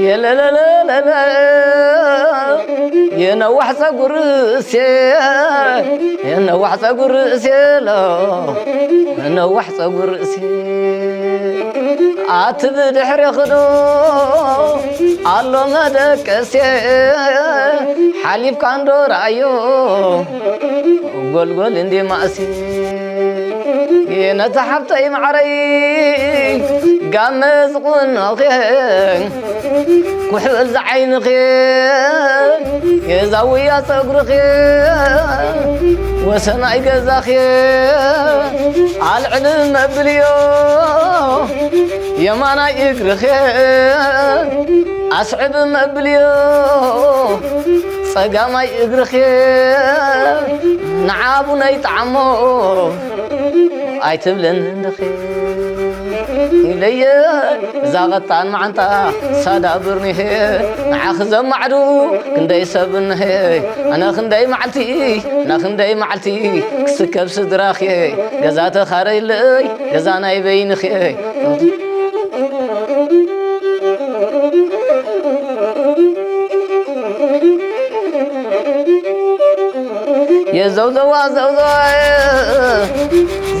የለለለለለ፣ የነዋሕ ጸጉር ርእሴ፣ የነዋሕ ጸጉር ርእሴ ሎ፣ የነዋሕ ጸጉር ርእሴ። ኣቲ ብድሕሬኺ ዶ ኣሎ መደቀሴ፣ ሓሊፍካ እንዶ ረኣዮ ጎልጎል እንዴ ማእሲ። ነቲ ሓብተይ ማዕረይ ጋመ ዝቑኖኺ፣ ኩሕል ዝዓይንኺ፣ የዛውያ ጸጉርኺ፣ ወሰናይ ገዛኺ ኣልዕል መብልዮ፣ የማናይ እግርኺ ኣስዕብ መብልዮ፣ ጸጋማይ እግርኺ ንዓቡነይ ጣዕሞ ኣይትብልን እንድኺ ኢለየ። እዛ ቐጣን መዓንጣ ሳዳ ብርኒሄ፣ ንዓኺ ዘማዕዱ ክንደይ ሰብ እንሄ፣ ኣነ ክንደይ መዓልቲ፣ ኣነ ክንደይ መዓልቲ ክስከብ ስድራኺ፣ ገዛ ተኻረይለይ፣ ገዛ ናይ በይንኺ። የዘውዘዋ ዘውዘዋ፣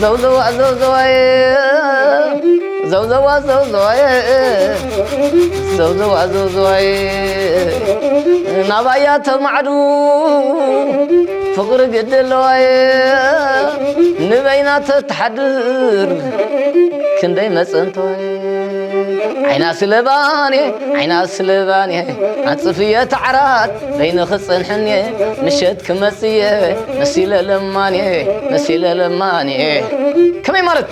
ዘውዘዋ ዘውዘዋ፣ ዘውዘዋ ዘውዘዋ፣ ዘውዘዋ ዘውዘዋ፣ ናባያ ተማዕዱ ፍቕሪ ግዲ ኣለዋ፣ ንበይና ተተሓድር ክንደይ መጸንቶ። ዓይና ስለባን እየ፣ ዓይና ስለባን እየ፣ ኣንጽፍየ ታዕራት በይንኺ ጽንሕን እየ፣ ምሸት ክመጽእ እየ መሲለ ለማን እየ፣ መሲለ ለማን እየ። ከመይ ማለት?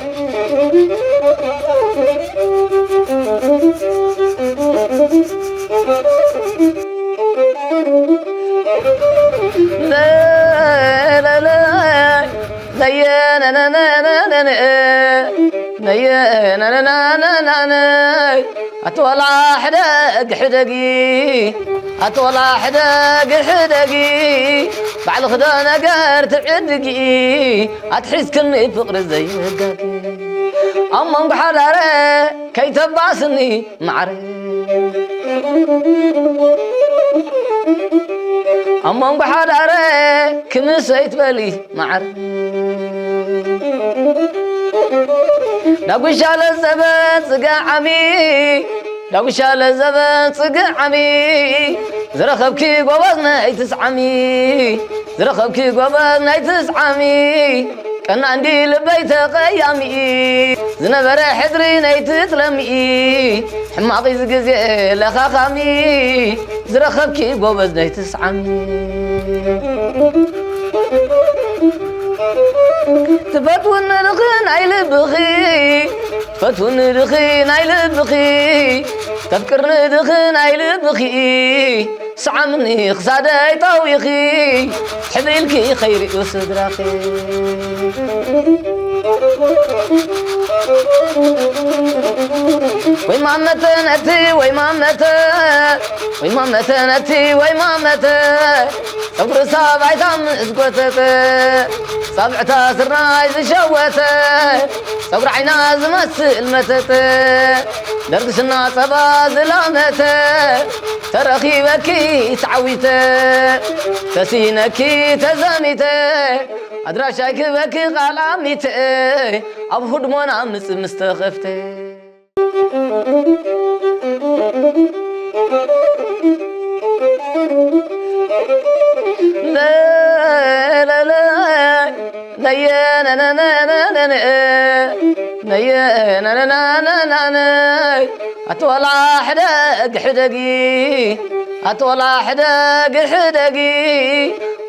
ለለለ፣ ነየ ነነነነነ፣ ነየ ነነናናናነ፣ ኣቲ ወላ ሕደግ ሕደጊ፣ ኣቲ ወላ ሕደግ ሕደጊ፣ ባዕልኺ ዶ ነገር ትዕድጊ፣ ኣትሒዝክኒ ፍቕሪ ዘይህጋጊ፣ ኣብ መንጎ ሓዳረ ከይተባስኒ ማዕረ፣ ኣብ መንጎ ሓዳረ ክምስ ኣይትበሊ ማዕረ። ዳጉሻ ለዘበ ጽግዓሚ፣ ዳጉሻ ለዘበ ጽግዓሚ፣ ዝረኸብኪ ጎበዝ ናይ ትስዓሚ፣ ዝረኸብኪ ጎበዝ ናይ ትስዓሚ፣ ቀና እንዲ ልበይ ተቐያሚ፣ ዝነበረ ሕድሪ ናይ ትጥለሚ፣ ሕማቕ እዚ ግዜ ለኻኻሚ፣ ዝረኸብኪ ጎበዝ ናይ ትስዓሚ። ትፈትውኒ ድኺ ናይ ልብኺ፣ ትፈትውኒ ድኺ ናይ ልብኺ፣ ተፍቅርኒ ድኺ ናይ ልብኺ፣ ሰዓምኒ ክሳደይ ጠዊኺ፣ ሕብ ኢልኪ ከይርእዩ ስድራኺ። ወይ ማመተ ነቲ ወይ ማመተ፣ ወይ ማመተ ነቲ ወይ ማመተ፣ ጸጉሪ ሰብኣይታ ምስ ጎተተ፣ ጻብዕታ ስርናይ ዝሸወተ፣ ጸጉሪ ዓይና ዝመስል መተተ፣ ደርጊ ሽና ጸባ ዝላመተ፣ ተረኺበኪ ተዓዊተ፣ ተሲነኪ ተዘሚተ፣ ኣድራሻይ ክበኪ ቃል ኣሚተ፣ ኣብ ሁድሞና ምጽ ምስ ተኸፍተ። ለለለ፣ ነየ ነነነነነ፣ ነየ ነነናናናነ፣ ኣቲ ወላ ሕደግ ሕደጊ፣ ኣቲ ወላ ሕደግ ሕደጊ፣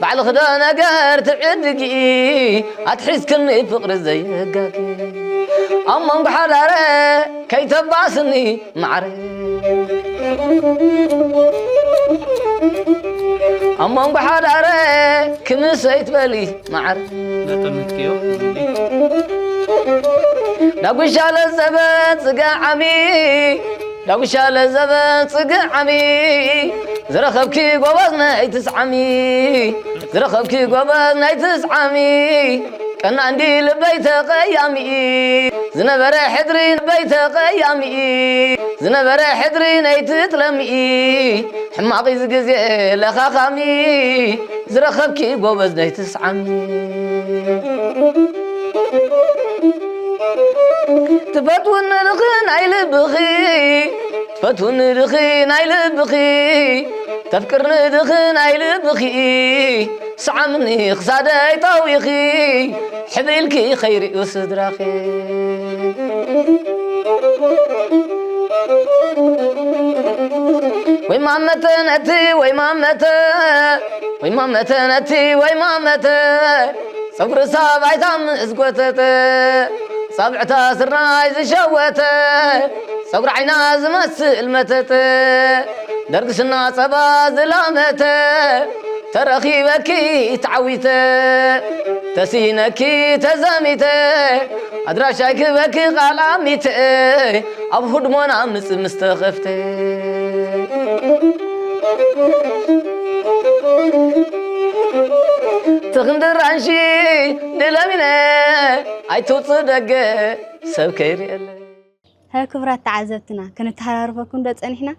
ባዕልኺ ዶ ነገር ትዕድጊ፣ ኣትሒዝክኒ ፍቕሪ ዘይህጋጊ፣ ኣብ መንጎ ሓዳረ ከይተባስኒ ማዕረ፣ ኣብ መንጎ ሓዳረ ክምስ ኣይትበሊ ማዕረ። ነጠምትክዮ። ዳጉሻ ለዘበ ጽግዓሚ፣ ዳጉሻ ለዘበ ጽግዕ ዓሚ፣ ዝረኸብኪ ጎበዝ ናይ ትስዓሚ፣ ዝረኸብኪ ጎበዝ ናይ ትስዓሚ፣ ቀና እንዲ ልበይ ተቐያሚ፣ ዝነበረ ሕድሪ ልበይ ተቐያሚ፣ ዝነበረ ሕድሪ ናይ ትጥለሚ፣ ሕማቕ እዚ ግዜ ለኻኻሚ፣ ዝረኸብኪ ጎበዝ ናይ ትስዓሚ። ትፈትውኒ ድኺ ናይ ልብኺ፣ ትፈትውኒ ድኺ ናይ ልብኺ፣ ተፍቅርኒ ድኺ ናይ ልብኺ፣ ስዓምኒ ክሳደይ ጠዊኺ፣ ሕብ ኢልኪ ከይርእዩ ስድራኺ። ወይ ማመተ ነቲ ወይ ማመተ፣ ወይ ማመተ ነቲ ወይ ማመተ፣ ጸጉሪ ሳባይታ ምስ ጎተተ፣ ጻብዕታ ስርናይ ዝሸወተ፣ ጸጉሪ ዓይና ዝመስል መተተ፣ ደርግስና ጸባ ዝላመተ፣ ተረኺበኪ ተዓዊተ፣ ተሲነኪ ተዘሚተ፣ ኣድራሻይ ክበኪ ቃል ኣሚተ፣ ኣብ ሁድሞና ምጽ ምስ ተኸፍተ። ትኽንድር ኣንሺ ድለሚነ፣ ኣይትውጽእ ደገ ሰብ ከይርእየለይ። ሀ ክቡራት ተዓዘብትና ክንተሃራርፈኩም ዶ ጸኒሕና?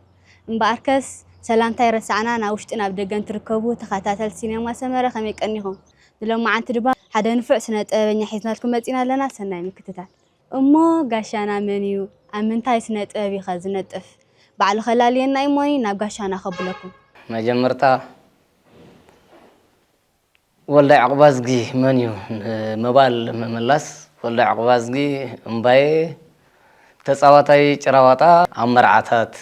እምበኣርከስ ሰላምታ ኣይረሳዕናን ኣብ ውሽጥን ኣብ ደገን ትርከቡ ተኸታተልቲ ሲኔማ ሰመረ ከመይ ቀኒኹም? ንሎማዓንቲ ድማ ሓደ ንፉዕ ስነ ጥበበኛ ሒዝናልኩም መጺና ኣለና። ሰናይ ምክትታል። እሞ ጋሻና መን እዩ? ኣብ ምንታይ ስነ ጥበብ እዩ ኸ ዝነጥፍ? ባዕሉ ኸላልየና እዩ እሞኒ ናብ ጋሻና ከብለኩም። መጀመርታ ወልዳይ ዕቑባዝጊ መን እዩ ንምባል ምምላስ፣ ወልዳይ ዕቑባዝጊ እምባየ ተጻዋታይ ጭራዋጣ ኣብ መርዓታት፣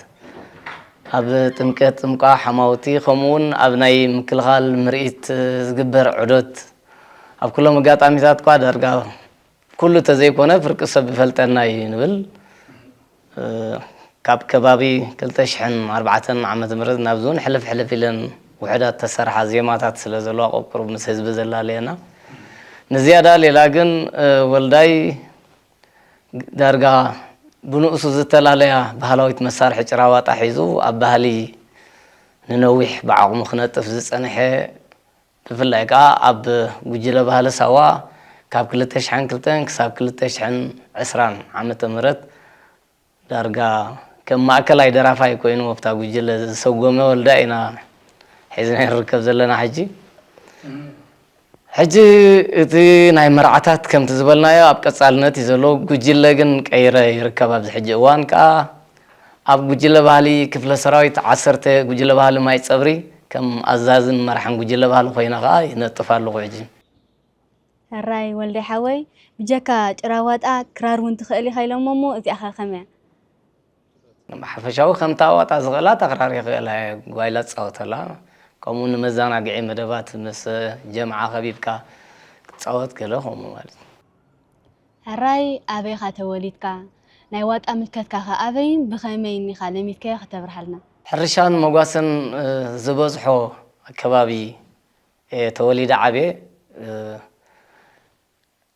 ኣብ ጥምቀት፣ ጥምቋ፣ ሓማውቲ፣ ከምኡ እውን ኣብ ናይ ምክልኻል ምርኢት ዝግበር ዑደት፣ ኣብ ኩሎም ኣጋጣሚታት እኳ ዳርጋ ኩሉ ተዘይኮነ ፍርቂ ሰብ ይፈልጠና እዩ ንብል። ካብ ከባቢ ክልተ ሽሕን ኣርባዕተን ዓመተ ምህረት ናብዚ እውን ሕልፍ ሕልፍ ኢለን ውሕዳት ተሰርሓ ዜማታት ስለ ዘለዋ ቆብ ቁሩብ ምስ ህዝቢ ዘላለየና። ንዝያዳ ሌላ ግን ወልዳይ ዳርጋ ብንኡሱ ዝተፈላለያ ባህላዊት መሳርሒ ጭራዋጣ ሒዙ ኣብ ባህሊ ንነዊሕ ብዓቕሙ ክነጥፍ ዝጸንሐ፣ ብፍላይ ከኣ ኣብ ጉጅለ ባህሊ ሳዋ ካብ ክልተ ሽሕን ክልተን ክሳብ ክልተ ሽሕን ዕስራን ዓመተ ምህረት ዳርጋ ከም ማእከላይ ደራፋይ ኮይኑ ኣብታ ጉጅለ ዝሰጎመ ወልዳ ኢና ሒዝና ንርከብ ዘለና። ሕጂ ሕጂ እቲ ናይ መርዓታት ከምቲ ዝበልናዮ ኣብ ቀጻልነት እዩ ዘሎ። ጉጅለ ግን ቀይረ ይርከብ። ኣብዚ ሕጂ እዋን ከኣ ኣብ ጉጅለ ባህሊ ክፍለ ሰራዊት ዓሰርተ ጉጅለ ባህሊ ማይ ጸብሪ ከም ኣዛዝን መራሕን ጉጅለ ባህሊ ኮይነ ከኣ ይነጥፍ ኣለኹ። ሕጂ ሕራይ ወልደይ ሓወይ፣ ብጀካ ጭራ ዋጣ ክራር እውን ትኽእል ኢኻ ኢሎሞ፣ እሞ እዚኣኸ ከመያ? ሓፈሻዊ ከምታ ዋጣ ዝኽእላ እታ ክራር ይኽእላ እየ፣ ጓይላ ትጻወተላ። ከምኡ ንመዘናግዒ መደባት ምስ ጀምዓ ከቢብካ ክትጻወት ገለ ከምኡ ማለት እዩ። ሕራይ ኣበይ ኢኻ ተወሊድካ? ናይ ዋጣ ምልከትካ ኸ ኣበይን ብኸመይን ኢኻ ለሚድካዮ ከተብርሃልና? ሕርሻን መጓሰን ዝበዝሖ ከባቢ እየ ተወሊደ ዓብየ።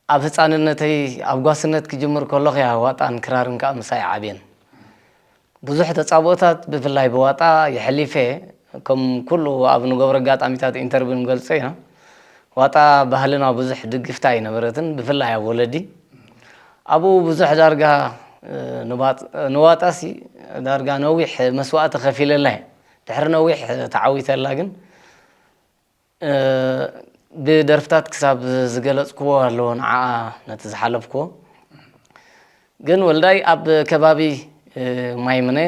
ኣብ ህፃንነተይ ኣብ ጓስነት ክጅምር ከለኹ እያ ዋጣን ክራርን ከዓ ምሳይ ዓብየን። ብዙሕ ተፃብኦታት ብፍላይ ብዋጣ የሕሊፈ። ከም ኩሉ ኣብ ንገብሮ ኣጋጣሚታት ኢንተርቪው ንገልፆ ኢና። ዋጣ ባህልና ብዙሕ ድግፍታ ኣይነበረትን፣ ብፍላይ ኣብ ወለዲ። ኣብኡ ብዙሕ ዳርጋ ንዋጣሲ ዳርጋ ነዊሕ መስዋእቲ ከፊለላ እየ። ድሕሪ ነዊሕ ተዓዊተላ ግን ብደርፍታት ክሳብ ዝገለፅክዎ ኣለዎ ንዓኣ ነቲ ዝሓለፍክዎ። ግን ወልዳይ ኣብ ከባቢ ማይምነ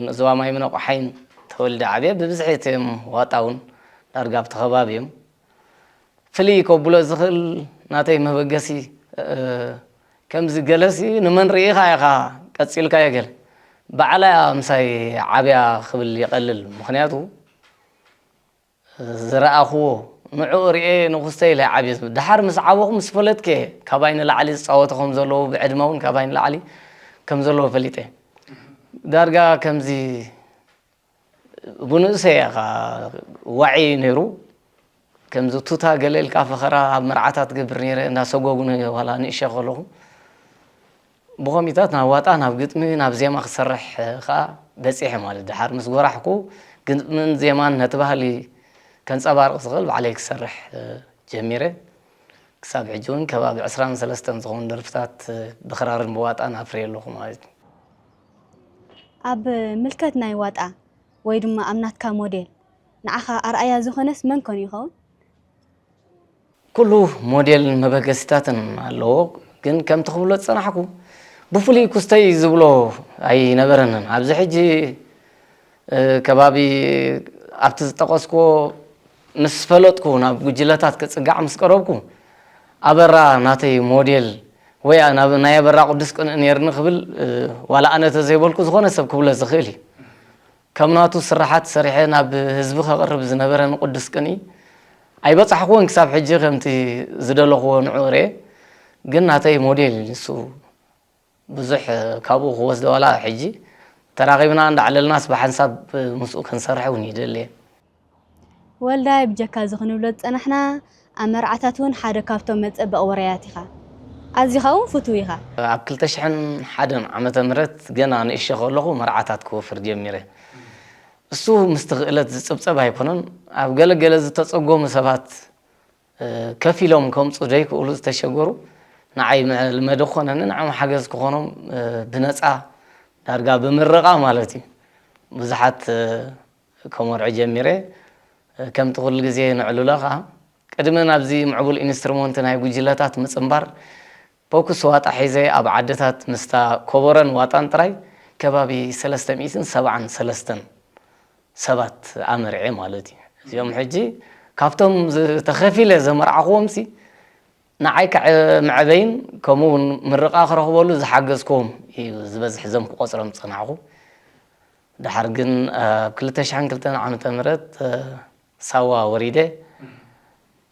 ንእዝዋ ማይምነ ቆሓይን ተወልደ ዓብየ ብብዝሒ እቶም ዋጣ እውን ዳርጋ ኣብቲ ከባቢ እዮም። ፍልይ ከብሎ ዝኽእል ናተይ መበገሲ ከምዚ ገለሲ ንመን ርኢኻ ኢኻ ቀፂልካዮ ገለ ባዕላ ምሳይ ዓብያ ክብል ይቐልል። ምኽንያቱ ዝረኣኽዎ ንዕኡ ርኤ ንኹስተ ኢለ ዓብየ ዝብል። ደሓር ምስ ዓበኹ ምስ ፈለጥኩ እየ ካባይ ንላዕሊ ዝፃወቱ ከም ዘለዉ፣ ብዕድመ እውን ካባይ ንላዕሊ ከም ዘለዉ ፈሊጠ። ዳርጋ ከምዚ ብንእሰይ እየ ኸዓ ዋዒ ነይሩ። ከምዚ ቱታ ገለ ኢልካ ፈኸራ ኣብ መርዓታት ገብር ነይረ፣ እንዳሰጎጉ ዋላ ንእሸ ከለኹ። ብኾሚታት ናብ ዋጣ፣ ናብ ግጥሚ፣ ናብ ዜማ ክሰርሕ ከኣ በጺሐ ማለት። ድሓር ምስ ጎራሕኩ፣ ግጥምን ዜማን ነቲ ባህሊ ከንጸባርቕ ዝኽእል ባዕለይ ክሰርሕ ጀሚረ። ክሳብ ሕጂ እውን ከባቢ ዕስራን ሰለስተን ዝኾኑ ደርፍታት ብኽራርን ብዋጣን ኣፍርየ ኣለኹ ማለት እዩ። ኣብ ምልከት ናይ ዋጣ ወይ ድማ ኣብ ናትካ ሞዴል ንዓኻ ኣርኣያ ዝኾነስ መን ኮን ይኸውን? ኩሉ ሞዴልን መበገሲታትን ኣለዎ። ግን ከምቲ ክብሎ ዝጸናሕኩ፣ ብፍሉይ ኩስተይ ዝብሎ ኣይነበረንን። ኣብዚ ሕጂ ከባቢ ኣብቲ ዝጠቐስኩዎ ምስ ፈለጥኩ፣ ናብ ጉጅለታት ክጽጋዕ ምስ ቀረብኩ፣ ኣበራ ናተይ ሞዴል ወይ ናብ ናይ ኣበራ ቅዱስ ቅንኢ ነይርኒ ክብል ዋላ ኣነ ተዘይበልኩ ዝኾነ ሰብ ክብሎ ዝኽእል እዩ። ከም ናቱ ስራሓት ሰሪሐ ናብ ህዝቢ ከቕርብ ዝነበረኒ ቅዱስ ቅንኢ ኣይበጻሕኩዎን። ክሳብ ሕጂ ከምቲ ዝደለኽዎ ንዕኡ ርእየ። ግን ናተይ ሞዴል እዩ ንሱ። ብዙሕ ካብኡ ክወስዶ ዋላ ሕጂ ተራኺብና እንዳዕለልናስ ብሓንሳብ ምስኡ ክንሰርሕ እውን ይደሊ እየ። ወልዳይ፣ ብጀካ እዚ ክንብሎ ዝጸናሕና፣ ኣብ መርዓታት እውን ሓደ ካብቶም መጸበቒ ወረያት ኢኻ። ኣዚኻ እውን ፍቱው ኢኻ። ኣብ ክልተ ሽሕን ሓደን ዓመተ ምህረት ገና ንእሸ ከለኹ መርዓታት ክወፍር ጀሚረ። እሱ ምስቲ ክእለት ዝጽብጸብ ኣይኮነን። ኣብ ገለ ገለ ዝተጸጎሙ ሰባት ከፊሎም ከምጹ ዘይክእሉ ዝተሸገሩ ንዓይ መ- መለመዲ ክኾነኒ፣ ንዕኦም ሓገዝ ክኾኖም ብነጻ ዳርጋ ብምርቓ ማለት እዩ ብዙሓት ከመርዑ ጀሚረ። ከምቲ ኩሉ ግዜ ነዕልሎ ከኣ ቅድሚ ናብዚ ምዕቡል ኢንስትሩመንት ናይ ጉጅለታት ምጽንባር ፖኩስ ዋጣ ሒዘ ኣብ ዓድታት ምስታ ኮቦሮን ዋጣን ጥራይ ከባቢ ሰለስተ ሚእትን ሰብዓን ሰለስተን ሰባት ኣመርዔ ማለት እዩ። እዚኦም ሕጂ ካብቶም ተኸፊለ ዘመርዓኽዎም ሲ ንዓይ ክዕበይን ከምኡ እውን ምርቓ ክረኽበሉ ዝሓገዝክዎም እዩ ዝበዝሕ እዞም ክቆፅሮም ዝፀናሕኹ። ድሓር ግን ኣብ ክልተ ሽሕን ክልተን ዓመተ ምህረት ሳዋ ወሪደ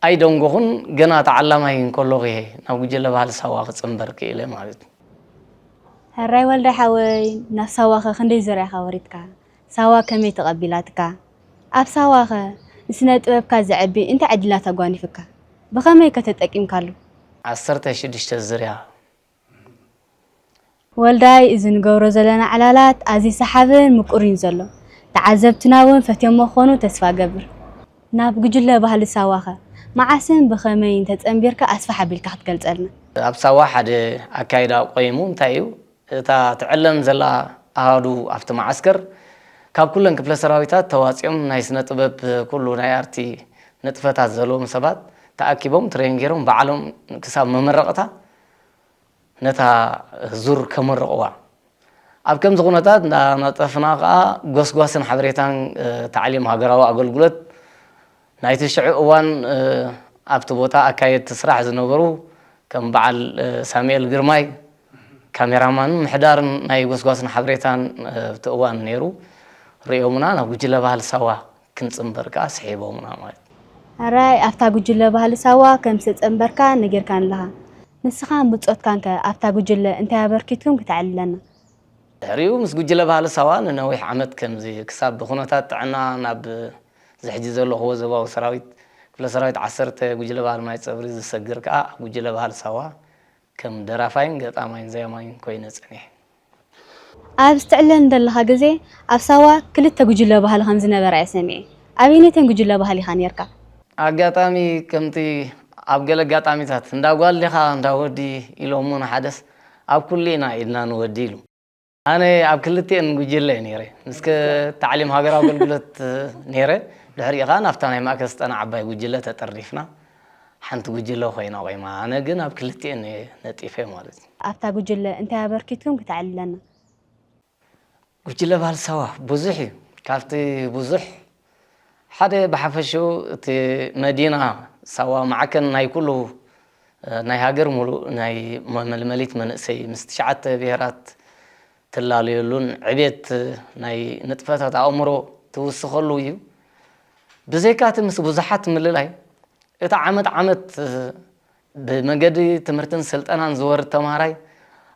ኣይደንጎኹን። ገና ተዓላማይ እንከለኹ እየ ናብ ጉጅለ ባህሊ ሳዋ ክፅንበር ክኢለ ማለት እዩ። ሕራይ ወልደ ሓወይ፣ ናብ ሳዋ ኸ ክንደይ ዙርያ ኢኻ ወሪድካ? ሳዋ ከመይ ተቐቢላትካ? ኣብ ሳዋ ኸ ንስነ ጥበብካ ዘዕቢ እንታይ ዕድላት ኣጓኒፍካ? ብኸመይ ከ ተጠቂምካሉ? ዓሰርተ ሽዱሽተ ዙርያ ወልዳይ፣ እዚ ንገብሮ ዘለና ዕላላት ኣዝዩ ሰሓብን ምቁርን እዩ ዘሎ። ተዓዘብትና እውን ፈትዮሞ ክኾኑ ተስፋ እገብር። ናብ ጉጅለ ባህሊ ሳዋ ኸ መዓስን ብኸመይን ተጸንቢርካ ኣስፍሕ ኣቢልካ ክትገልጸልና? ኣብ ሳዋ ሓደ ኣካይዳ ቆይሙ እንታይ እዩ እታ ትዕለም ዘላ ኣሃዱ ኣብቲ መዓስከር ካብ ኩለን ክፍለ ሰራዊታት ተዋፂኦም ናይ ስነ ጥበብ ኩሉ ናይ ኣርቲ ንጥፈታት ዘለዎም ሰባት ተኣኪቦም ትሬን ገይሮም ባዕሎም ክሳብ መመረቕታ ነታ ዙር ከመርቕዋ። ኣብ ከምዚ ኩነታት እንዳነጠፍና ከኣ ጎስጓስን ሓበሬታን ታዕሊም ሃገራዊ ኣገልግሎት ናይቲ ሽዑ እዋን ኣብቲ ቦታ ኣካየድቲ ስራሕ ዝነበሩ ከም በዓል ሳሙኤል ግርማይ ካሜራማንን ምሕዳርን ናይ ጎስጓስን ሓበሬታን ኣብቲ እዋን ነይሩ ርእዮምና ናብ ጉጅለ ባህሊ ሳዋ ክንጽንበር ከኣ ስሒቦምና ማለት እዩ። ሕራይ ኣብታ ጉጅለ ባህሊ ሳዋ ከም ዝተጸንበርካ ነጊርካኒ ኣለኻ። ንስኻን ብጾትካን ከ ኣብታ ጉጅለ እንታይ ኣበርኪትኩም ክተዕልለና? ድሕሪኡ ምስ ጉጅለ ባህሊ ሳዋ ንነዊሕ ዓመት ከምዚ ክሳብ ብኩነታት ጥዕና ናብ እዚ ሕጂ ዘለኹዎ ዞባዊ ሰራዊት ክፍለ ሰራዊት ዓሰርተ ጉጅለ ባህሊ ማይ ጸብሪ ዝሰግር ከኣ ኣብ ጉጅለ ባህሊ ሳዋ ከም ደራፋይን ገጣማይን ዘያማይን ኮይነ ጸኒሐ። ኣብ ዝተዕለኒ ዘለኻ ግዜ ኣብ ሳዋ ክልተ ጉጅለ ባህሊ ከም ዝነበራ እየ ሰሚዐ። ኣበይነተን ጉጅለ ባህሊ ኢኻ ነይርካ? ኣጋጣሚ ከምቲ ኣብ ገለ ኣጋጣሚታት እንዳ ጓል ዲኻ እንዳ ወዲ ኢሎምዎ ንሓደስ ኣብ ኩሉ ኢና ኢድና ንወዲ ኢሉ። ኣነ ኣብ ክልቲኤን ጉጅለ እየ ነይረ። ምስ ታዕሊም ሃገራዊ ኣገልግሎት ነይረ። ድሕሪኡ ኸዓ ናብታ ናይ ማእከል ስልጠና ዓባይ ጉጅለ ተጠርኒፍና ሓንቲ ጉጅለ ኮይና ቆይማ። ኣነ ግን ኣብ ክልቲኤን እየ ነጢፈ ማለት እዩ። ኣብታ ጉጅለ እንታይ ኣበርኪትኩም ክተዕልለና? ጉጅለ ባህሊ ሳዋ ብዙሕ እዩ። ካብቲ ብዙሕ ሓደ ብሓፈሽኡ እቲ መዲና ሳዋ ማዕከን ናይ ኩሉ ናይ ሃገር ሙሉእ ናይ መመልመሊት መንእሰይ ምስ ትሽዓተ ብሄራት ትላለየሉን ዕቤት ናይ ንጥፈታት ኣእምሮ ትውስኸሉ እዩ። ብዘይካ እቲ ምስ ብዙሓት ምልላይ እቲ ዓመት ዓመት ብመገዲ ትምህርትን ስልጠናን ዝወርድ ተምሃራይ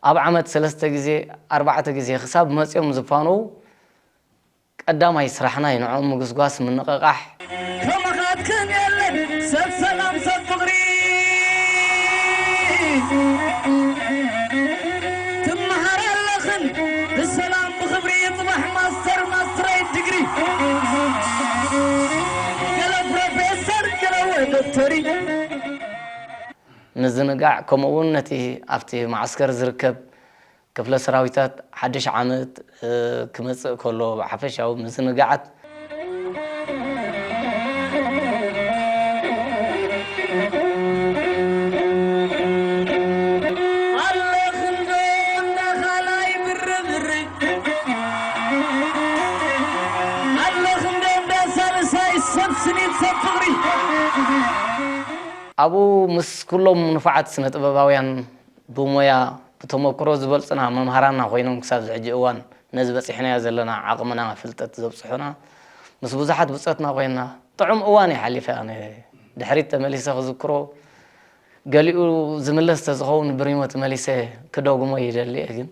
ኣብ ዓመት ሰለስተ ግዜ ኣርባዕተ ግዜ ክሳብ መፅዮም ዝፋነዉ ቀዳማይ ስራሕና እዩ ንዕኦም ምግስጓስ ምንቕቓሕ። ከማኻትክን የለን ሰብ ሰላም ሰብ ፍቕሪ ምዝንጋዕ፣ ከምኡ እውን ነቲ ኣብቲ መዓስከር ዝርከብ ክፍለ ሰራዊታት ሓድሽ ዓመት፣ እ፣ ክመጽእ ከሎ ብሓፈሻዊ ምዝንጋዓት። ኣለኽንዶ እንዳኻላይ ብርብሪ፣ ኣለኽንዶ እንዳሳልሳይ ሰብ ስኒት ሰብ ፍቕሪ። ኣብኡ ምስ ኩሎም ንፉዓት ስነ ጥበባውያን ብሞያ ብተመክሮ ዝበልጹና መምሃራንና ኮይኖም ክሳብ እዚ ሕጂ እዋን ነዚ በጺሕናዮ ዘለና ዓቕምና ፍልጠት ዘብጽሑና፣ ምስ ብዙሓት ብጾትና ኮይንና ጥዑም እዋን እየ ሓሊፈ። ኣነ ድሕሪት ተመሊሰ ክዝክሮ፣ ገሊኡ ዝምለስ ተዝኸውን ብሪሞት መሊሰ ክደግሞ ይደሊ እየ፣ ግን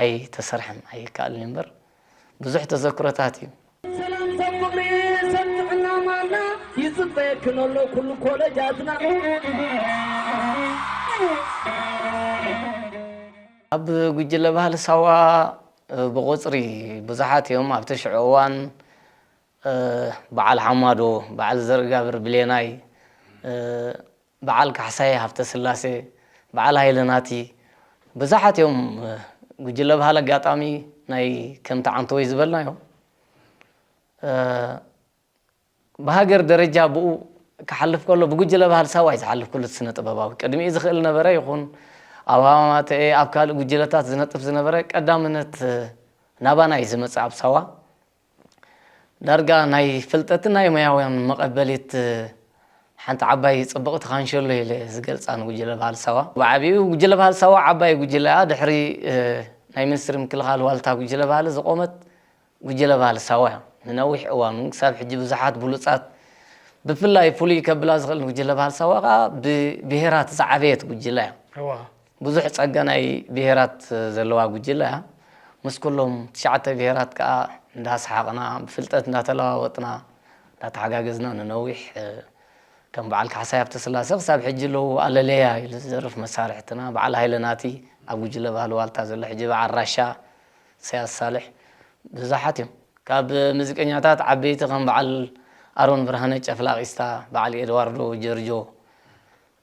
ኣይተሰርሐን፣ ኣይከኣልን እዩ እምበር ብዙሕ ተዘክሮታት እዩ። ሰላም ሰብ ፍቕሪ ሰብ ጥዕና ማና ይጽበየክን ኣሎ ኩሉ ኮለጃትና። ኣብ ጉጅለ ባህሊ ሳዋ፣ እ፣ ብቑጽሪ ብዙሓት እዮም። ኣብቲ ሽዑ እዋን፣ እ፣ በዓል ሓማዶ፣ በዓል ዘርጋብር ብሌናይ፣ እ፣ በዓል ካሕሳይ ሃብተስላሴ፣ በዓል ሃይለ ናቲ፣ ብዙሓት እዮም። እ፣ ጉጅለ ባህሊ ኣጋጣሚ ናይ ከምቲ ዓንተወይ ዝበልናዮ፣ እ፣ ብሃገር ደረጃ ብኡ ክሓልፍ ከሎ ብጉጅለ ባህሊ ሳዋ እዩ ዝሓልፍ። ኩሉ እቲ ስነ ጥበባዊ ቅድሚኡ ዝኽእል ነበረ ይኹን ኣብ ሃማማተኤ ኣብ ካልእ ጉጅለታት ዝነጥፍ ዝነበረ ቀዳምነት ናባና እዩ ዝመጽእ ኣብ ሳዋ። ዳርጋ ናይ ፍልጠትን ናይ ሞያውያን መቐበሊት ሓንቲ ዓባይ ጽብቕቲ ካንሸሎ ኢለ ዝገልጻ ንጉጅለ ባህሊ ሳዋ። ብዓቢኡ ጉጅለ ባህሊ ሳዋ ዓባይ ጉጅለ እያ። ድሕሪ፣ እ፣ ናይ ሚኒስትሪ ምክልኻል ዋልታ ጉጅለ ባህሊ ዝቖመት ጉጅለ ባህሊ ሳዋ እያ። ንነዊሕ እዋን እውን ክሳብ ሕጂ ብዙሓት ብሉጻት፣ ብፍላይ ፍሉይ ከብላ ዝኽእል ንጉጅለ ባህሊ ሳዋ ከኣ ብብሄራት ዝዓበየት ጉጅለ እያ። እዋ። ብዙሕ ጸገናይ ብሄራት ዘለዋ ጉጅለ እያ። ምስ ኩሎም ትሽዓተ ብሄራት ከኣ እንዳሰሓቕና፣ ብፍልጠት እንዳተለዋወጥና፣ እንዳተሓጋገዝና ንነዊሕ፣ እ፣ ከም በዓል ካሕሳይ ሃብተስላሴ ክሳብ ሕጂ ኣለዉ፣ ኣለለያ ኢሉ ዝደርፍ መሳርሕትና፣ በዓል ሃይለ ናቲ ኣብ ጉጅለ ባህሊ ዋልታ ዘሎ፣ ሕጂ በዓል ራሻ፣ ኢሳያስ ሳልሕ፣ ብዙሓት እዮም። ካብ ሙዚቀኛታት ዓበይቲ ከም በዓል ኣሮን ብርሃነ ጨፍላቒስታ፣ በዓል ኤድዋርዶ ጀርጆ፣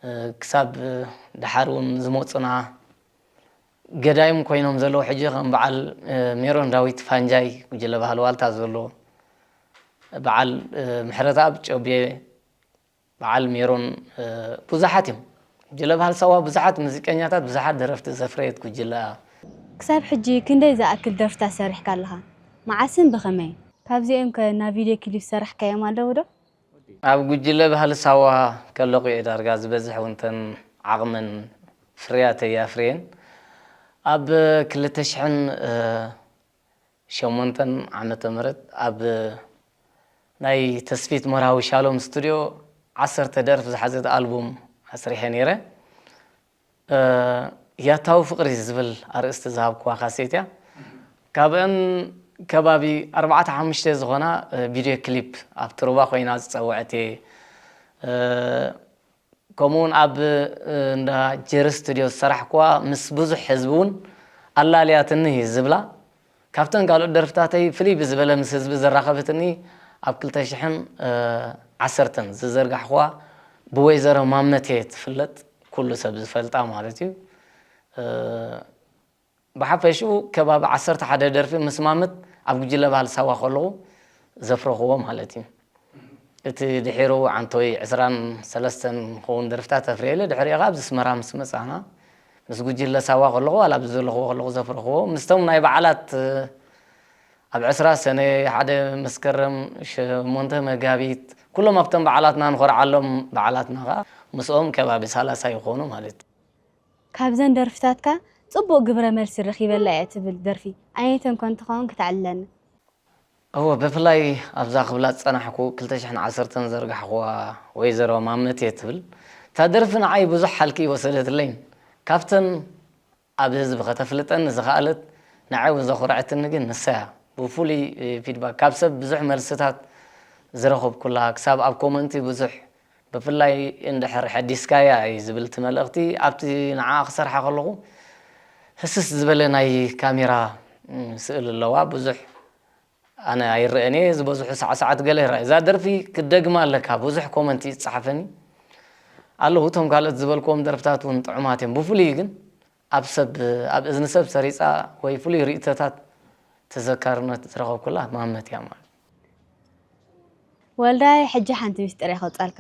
እ፣ ክሳብ፣ እ፣ ደሓር እውን ዝመጹና ገዳይም ኮይኖም ዘለዉ ሕጂ ከም በዓል፣ እ፣ ሜሮን ዳዊት ፋንጃይ፣ ጉጅለ ባህሊ ዋልታ ዘሎ፣ በዓል፣ እ፣ ምሕረተኣብ ጨቤ፣ በዓል ሜሮን፣ እ፣ ብዙሓት እዮም። ጉጅለ ባህሊ ሳዋ ብዙሓት ሙዚቀኛታት፣ ብዙሓት ደረፍቲ ዘፍረየት ጉጅለ እያ። ክሳብ ሕጂ ክንደይ ዝኣክል ደርፍታት ሰሪሕካ ኣለኻ? መዓስን ብኸመይን? ካብዚኦም ከ ናብ ቪድዮ ክሊፕ ዝሰራሕካዮም ኣለዉ ዶ? ኣብ ጉጅለ ባህሊ ሳዋ ከለኹ እየ ዳርጋ ዝበዝሕ እውን እተን ዓቕመን ፍርያተይ ኣፍርየን። ኣብ ክልተ ሽሕን ሸሞንተን ዓመተ ምህረት ኣብ ናይ ተስፊት መርሃዊ ሻሎም ስቱድዮ ዓሰርተ ደርፊ ዝሓዘት ኣልቡም ኣስሪሐ ነይረ። እ፣ ያታዊ ፍቕሪ ዝብል ኣርእስቲ ዝሃብኩዋ ካሴት እያ። ካብአን ከባቢ ኣርባዕተ ሓሙሽተ ዝኾና፣ እ፣ ቪድዮ ክሊፕ ኣብቲ ሩባ ኮይና ዝጸወዐት እየ። እ፣ ከምኡውን ኣብ፣ እ፣ እንዳ ጀሪ ስቱድዮ ዝሰራሕኩዋ ምስ ብዙሕ ህዝቢ እውን ኣላልያትኒ ዝብላ ካብተን ካልኦት ደርፍታተይ ፍልይ ብዝበለ ምስ ህዝቢ ዘራኸበትኒ ኣብ ክልተ ሽሕን ዓሰርተን ዝዘርጋሕኩዋ ብወይዘሮ ማመቴ ትፍለጥ፣ ኩሉ ሰብ ዝፈልጣ ማለት እዩ። እ፣ ብሓፈሽኡ ከባቢ ዓሰርተ ሓደ ደርፊ ምስ ማመት ኣብ ጉጅለ ባህሊ ሳዋ ከለኹ ዘፍረኽዎ ማለት እዩ። እቲ ድሒሩ ዓንቶይ ዕስራን ሰለስተን ክኸውን ደርፍታት ኣፍርየለ፣ ድሕሪኡ ከኣ ኣብዚ ኣስመራ ምስ መጻና፣ ምስ ጉጅለ ሳዋ ከለኹ፣ ዋላ ኣብዚ ዘለኹዎ ከለኹ ዘፍረኽዎ፣ ምስቶም ናይ በዓላት፣ ኣብ ዕስራ ሰነ፣ ሓደ መስከረም፣ ሸሞንተ መጋቢት፣ ኩሎም ኣብቶም በዓላትና ንኾርዓሎም በዓላትና ከኣ ምስኦም ከባቢ ሰላሳ ይኾኑ ማለት እዩ። ካብዘን ደርፍታትካ ጽቡቕ ግብረ መልሲ ረኺበላ እየ ትብል ደርፊ ኣየነይተን ኮን ትኸውን ክተዕልለኒ? እወ፣ ብፍላይ ኣብዛ ክብላ ዝጸናሕኩ ክልተ ሽሕን ዓሰርተን ዘርጋሕኩዋ ወይዘሮ ማመት እየ ትብል። እታ ደርፊ ንዓይ ብዙሕ ሓልኪ ይወሰደትለይን። ካብተን ኣብ ህዝቢ ከተፍልጠኒ ዝኸኣለት፣ ንዓይ እውን ዘኹርዐትኒ ግን ንሳ እያ። ብፍሉይ ፊድባክ፣ ካብ ሰብ ብዙሕ መልስታት ዝረኸብኩላ፣ ክሳብ ኣብ ኮመንቲ ብዙሕ፣ ብፍላይ እንድሕር ሐዲስካያ እዩ ዝብል እቲ መልእኽቲ፣ ኣብቲ ንዓኣ ክሰርሓ ከለኹ ህስስ ዝበለ ናይ ካሜራ፣ ም፣ ስእል ኣለዋ። ብዙሕ ኣነ ኣይረአን እየ፣ ዝበዝሑ ሳዕሳዓት ገለ ይረኣዩ። እዛ ደርፊ ክትደግማ ኣለካ፣ ብዙሕ ኮመንት እዩ ዝጸሓፈኒ። ኣለዉ እቶም ካልኦት ዝበልክዎም ደርፍታት እውን ጥዑማት እዮም። ብፍሉይ ግን ኣብ ሰብ፣ ኣብ እዝኒ ሰብ ሰሪጻ ወይ ፍሉይ ርእይቶታት ተዘካርነት ዝረኸብኩላ ማመት እያ ማለት። ወልዳይ፣ ሕጂ ሓንቲ ሚስጥር እየ ከውጻልካ።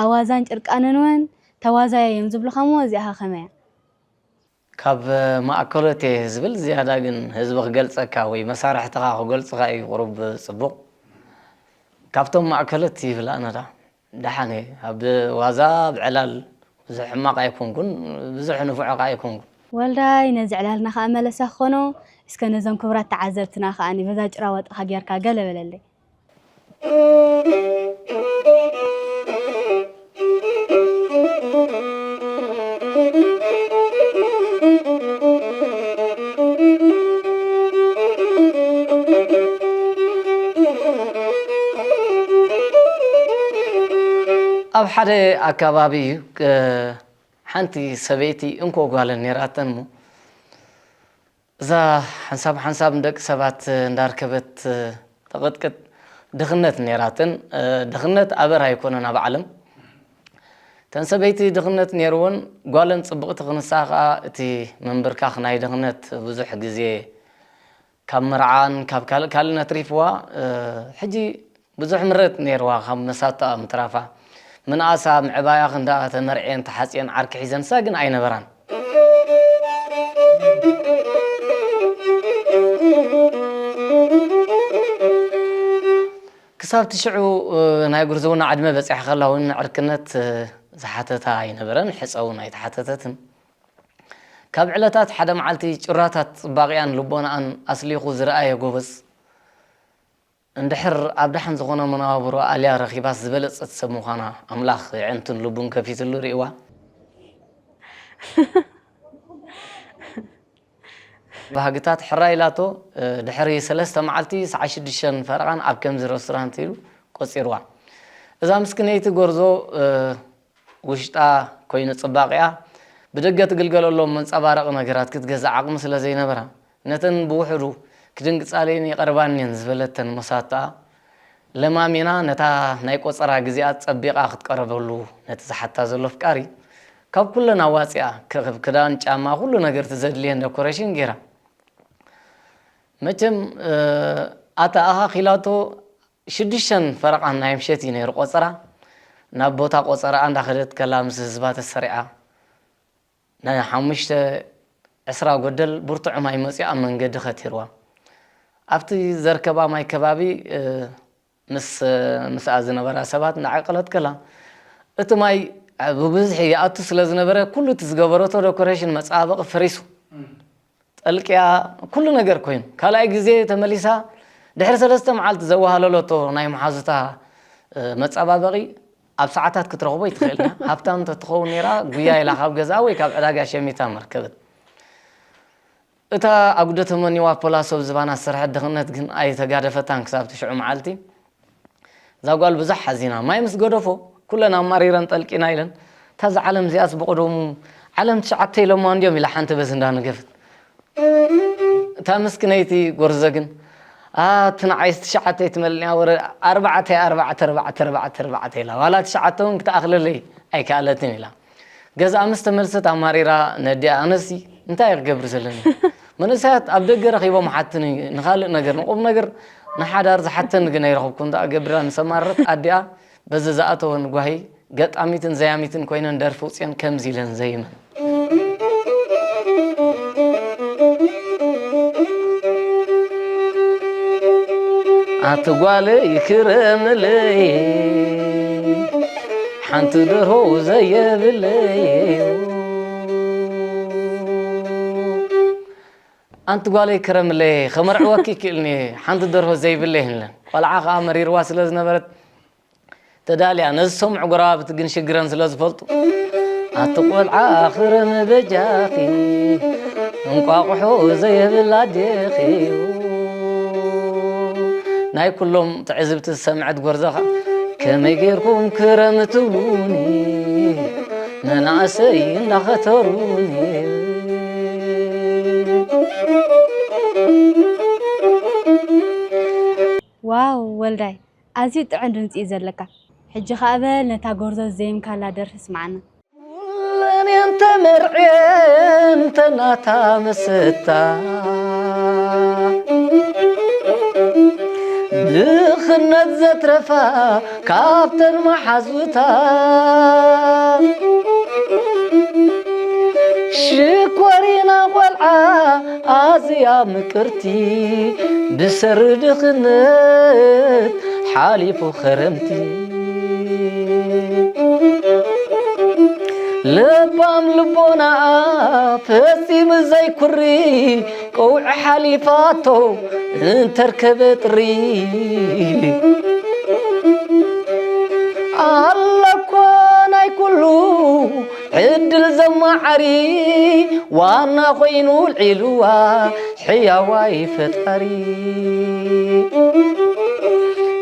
ኣብ ዋዛን ጭርቃንን እውን ተዋዛዮ እዮም ዝብሉኻ እሞ እዚኣ ኸ ከመይ እያ? ካብ ማእከሎት እየ ዝብል ዝያዳ ግን ህዝቢ ክገልጸካ ወይ መሳርሕትኻ ክገልጹኻ እዩ ቁሩብ ጽቡቕ። ካብቶም ማእከሎት ይብል ኣነ ደኣ። ደሓን እየ። ኣብ ዋዛ፣ ኣብ ዕላል ብዙሕ ሕማቕ ኣይኮንኩን፣ ብዙሕ ንፉዕ ከኣ ኣይኮንኩን። ወልዳይ፣ ነዚ ዕላልና ከኣ መለሳ ክኾኖ፣ እስከ ነዞም ክቡራት ተዓዘብትና ከኣ በዛ ጭራ ዋጣኻ ጌርካ ገለ በለለይ። ኣብ ሓደ ኣከባቢ ሓንቲ ሰበይቲ እንኮ ጓለን ነይራተን እሞ እዛ ሓንሳብ ሓንሳብ ንደቂ ሰባት እንዳርከበት ተቕጥቅጥ ድኽነት ነይራተን። ድኽነት ኣበር ኣይኮነን ኣብ ዓለም። እተን ሰበይቲ ድኽነት ነይርወን፣ ጓለን ጽብቕቲ ክንሳ ከኣ እቲ ምንብርካኽ ናይ ድኽነት ብዙሕ ግዜ ካብ መርዓን ካብ ካልእ ካልእ ነትሪፍዋ። ሕጂ ብዙሕ ምረት ነይርዋ ካብ መሳቶኣ ምትራፋ። ምንኣሳ ምዕባያ ክንዳ ተመርዕየን ተሓጽየን ዓርኪ ሒዘንሳ ግን ኣይነበራን። ክሳብ ትሽዑ ናይ ጉርዝውና ዕድመ በጺሐ ከላ እውን ዕርክነት ዝሓተታ ኣይነበረን፣ ሕጸ እውን ኣይተሓተተትን። ካብ ዕለታት ሓደ መዓልቲ ጭራታት ጽባቕያን ልቦናኣን ኣስሊኹ ዝረኣየ ጎበዝ እንድሕር ኣብ ደሓን ዝኾነ መነባብሮ ኣልያ ረኺባስ ዝበለጸት ሰብ ምዃና ኣምላኽ የዕንቱን ልቡን ከፊትሉ ርእይዋ። ባህግታት ሕራይ ኢላቶ ድሕሪ ሰለስተ መዓልቲ ሰዓት ሽዱሽተ ፈረቓን ኣብ ከምዚ ረስቶራንት ኢሉ ቆጺርዋ። እዛ ምስክነይቲ ጎርዞ ውሽጣ ኮይኑ ጽባቐኣ ብደገ ትግልገለሎም መንጸባረቒ ነገራት ክትገዝእ ዓቕሚ ስለ ዘይነበራ፣ ነተን ብውሕዱ ክድንግጻለይን ይቐርባኒን ዝበለተን መሳቶኣ ለማሚና ነታ ናይ ቆጸራ ግዜኣ ጸቢቓ ክትቀርበሉ ነቲ ዝሓታ ዘሎ ኣፍቃሪ ካብ ኩለን ኣዋጺኣ፣ ከ-፣ ክዳን፣ ጫማ፣ ኩሉ ነገር እቲ ዘድልየን ደኮሬሽን ገይራ። መቸም ኣታ ኣኻኺላቶ ሽዱሽተ ፈረቓ ናይ ምሸት እዩ ነይሩ ቆጸራ። ናብ ቦታ ቆጸራኣ እንዳኸደት ከላ ምስ ህዝባ ተሰሪዓ ናይ ሓሙሽተ ዕስራ ጎደል ብርቱዕ ማይ መጺኡ ኣብ መንገዲ ከቲርዋ። ኣብቲ ዘርከባ ማይ ከባቢ ምስ ምስኣ ዝነበራ ሰባት እንዳዓቀለት ከላ እቲ ማይ ብብዝሒ ይኣቱ ስለ ዝነበረ ኩሉ እቲ ዝገበረቶ ደኮሬሽን መጸባበቒ ፈሪሱ። ጠልቅያ ኩሉ ነገር ኮይኑ ካልኣይ ግዜ ተመሊሳ ድሕሪ ሰለስተ መዓልቲ ዘወሃለለቶ ናይ መሓዙታ መጸባበቒ ኣብ ሰዓታት ክትረኽቦ ይትኽእል እያ። ሃብታም እንተትኸውን ነይራ ጉያ ኢላ ካብ ገዝኣ ወይ ካብ ዕዳጋ ሸሚታ መርከበት። እታ ኣጉደ ተመኒዋ ፖላሶ ዝባና ዝሰርሐት ድኽነት ግን ኣይተጋደፈታን ክሳብ ትሽዑ መዓልቲ። እዛ ጓል ብዙሕ ሓዚና ማይ ምስ ገደፎ ኩለን ኣማሪረን ጠልቂና ኢለን እታ እዛ ዓለም እዚኣስ ብቕደሙ ዓለም ትሽዓተ ኢሎማ እንድዮም ኢላ ሓንቲ በዚ እንዳነገፈት እታ ምስክነይቲ ጎርዞ ግን ኣቲ ንዓይስ ትሽዓተ ኣይትመልእን እያ ወረ ኣርባዕተ ኣርባዕተ ኣርባዕተ ኣርባዕተ ኣርባዕተ ኢላ ዋላ ትሽዓተ እውን ክትኣኽለለይ ኣይከኣለትን ኢላ ገዝኣ ምስ ተመልሰት ኣማሪራ ነዲኣ ኣነሲ እንታይ ክገብር ዘለኒ መንእሰያት ኣብ ደገ ረኺቦም ሓትኒ ንኻልእ ነገር ንቁም ነገር ንሓዳር ዝሓተኒ ግን ኣይረኸብኩን ደኣ ገብራ ንሰማረረት ኣዲኣ በዚ ዝኣተወን ጓሂ ገጣሚትን ዘያሚትን ኮይነን ደርፊ ውፅየን ከምዚ ኢለን ዘይመን ኣቲ ጓለይ ክረምለይ ሓንቲ ደርሆ ዘየብለይ ኣንቲ ጓለይ ክረምለይ ከመርዕወኪ ክእልኒ ሓንቲ ደርሆ ዘይብለይ ህለን ቆልዓ ከዓ መሪርዋ ስለ ዝነበረት ተዳልያ ነዚ ዝሰምዑ ጎረባብቲ ግን ሽግረን ስለ ዝፈልጡ ኣቲ ቆልዓ ክረም በጃኺ እንቋቑሖ ዘየብላ ኣዴኺ ናይ ኩሎም ትዕዝብቲ ዝሰምዐት ጎርዞ ኸዓ ከመይ ጌርኩም ክረም ትብሉኒ መናእሰይ እንዳኸተሩኒ ዋው ወልዳይ ኣዝዩ ጥዑም ድምፂ እዩ ዘለካ። ሕጂ ኸኣ በል ነታ ጎርዞ ዝዘየምካላ ደርፊ ስምዓና። ኩለን እየን ተመርዕየን ተናታ መሰታ፣ ድኽነት ዘትረፋ ካብተን መሓዙታ። ሽኮሪና ቆልዓ ኣዝያ ምቅርቲ፣ ብሰሪ ድኽነት ሓሊፉ ኸረምቲ። ለባም ልቦናኣ ፈጺሙ ዘይኩሪ፣ ቀውዒ ሓሊፋቶ እንተርከበ ጥሪ። ኣለኮ ናይ ኩሉ ዕድል ዘማዓሪ፣ ዋና ኮይኑ ውልዒልዋ ሕያዋይ ፈጣሪ።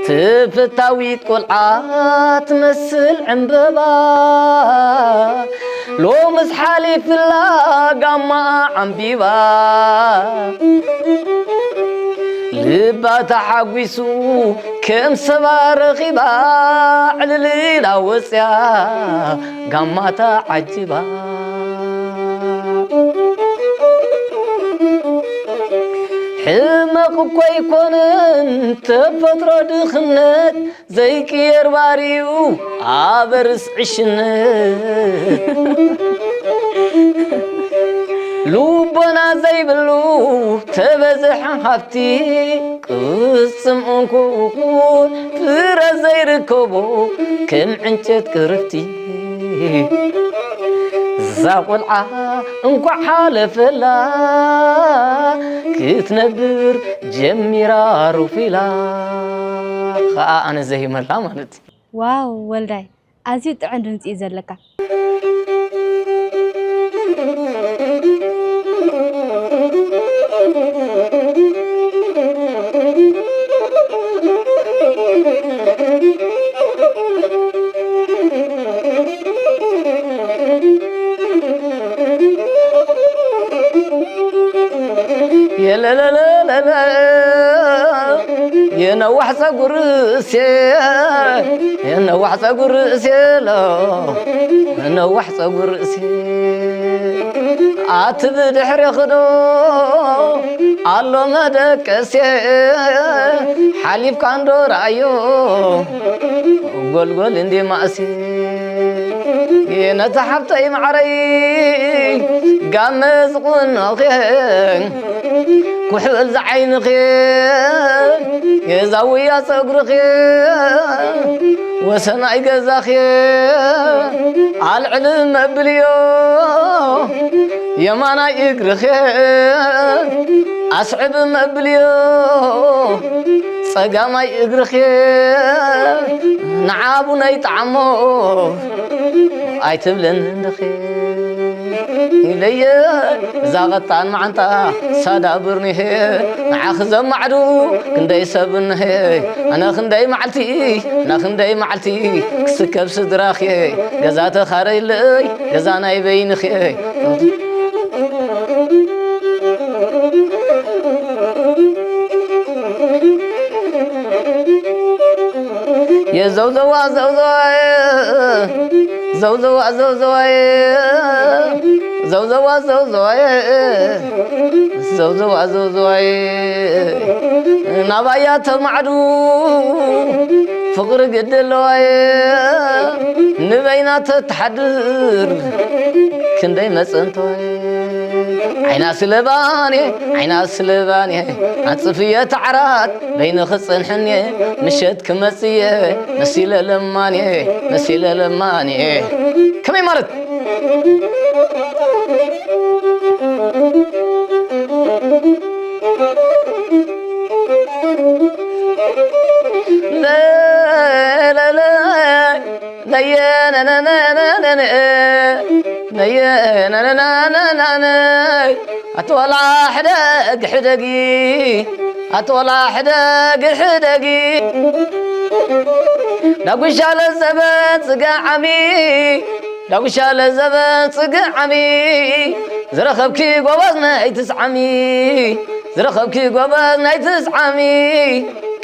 ትፍታዊት ቆልዓ ትመስል ዕምበባ፣ ሎምስ ሓሊፍላ ጋማ ዓምቢባ። ልባ ተሓጒሱ ከም ሰባ ረኺባ፣ ዕልል ኢላ ወፅያ ጋማታ ዓጅባ። ሕመቕ እኮ ኣይኮነን ተፈጥሮ ድኽነት፣ ዘይቅየር ባሪኡ ኣበርስ ዕሽነት። ልቦና ዘይብሉ ተበዝሐ ሃብቲ፣ ቅጽም እንኮ ፍረ ዘይርከቦ ከም ዕንጨት ቅርፍቲ። እዛ ቆልዓ እንኳዕ ሓለፈላ፣ ክትነብር ጀሚራ ሩፍ ኢላ። ኸኣ ኣነ ዘሂመላ ማለት እዩ። ዋው ወልዳይ፣ ኣዝዩ ጥዑም ድምጺ እዩ ዘለካ። የለለለለለ፣ የነዋሕ ጸጉር እሴ፣ የነዋሕ ጸጉር እሴ ሎ፣ የነዋሕ ጸጉር እሴ። ኣቲ ብድሕሪ ክዶ ኣሎ መደቀሴ፣ ሓሊፍካ እንዶ ረኣዮ ጎልጎል እንዲ ማእሲ። ነታ ሓብተይ ማዕረይ ጋመ ዝቑኖኺ፣ ኩሕል ዝዓይንኺ፣ የዛውያ ጸጉርኺ፣ ወሰናይ ገዛኺ ኣልዕል መብልዮ፣ የማናይ እግርኺ ኣስዕብ መብልዮ፣ ጸጋማይ እግርኺ ንዓቡነይ ጠዓሞ ኣይትብልን እንድኺ። ኢለየ እዛ ቐጣን መዓንጣ ሳዳ ብርኒሄ፣ ንዓኺ ዘማዕዱ ክንደይ ሰብ እንሄ፣ ኣነ ክንደይ መዓልቲ፣ ኣነ ክንደይ መዓልቲ ክስከብ ስድራኺ፣ ገዛ ተኻረይለይ ገዛ ናይ በይንኺ። የዘውዘዋ ዘውዘዋየ፣ ዘውዘዋ ዘውዘዋየ፣ ዘውዘዋ ዘውዘዋየ፣ ዘውዘዋ ዘውዘዋየ። ናባያ ተማዕዱ ፍቕሪ ግዲ ኣለዋየ፣ ንበይና ተተሓድር ክንደይ መጸንተዋየ። ዓይና ስለባኔ፣ ዓይና ስለባኔ፣ ኣንጽፍየ ታዕራት በይንኺ ጽንሕኒ፣ ምሸት ክመጽየ መሲለ ለማኒ፣ መሲለ ለማኒ። ከመይ ማለት? ለለለ፣ ለየ ነነነነነ፣ ነየ ነነናናናነ። ኣቲ ወላ ሕደግ ሕደጊ፣ ኣቲ ወላ ሕደግ ሕደጊ። ዳጉሻ ለዘበ ጽግዓሚ፣ ዳጉሻ ለዘበ ጽግዓሚ። ዝረኸብኪ ጎበዝ ናይ ትስዓሚ፣ ዝረኸብኪ ጎበዝ ናይ ትስዓሚ።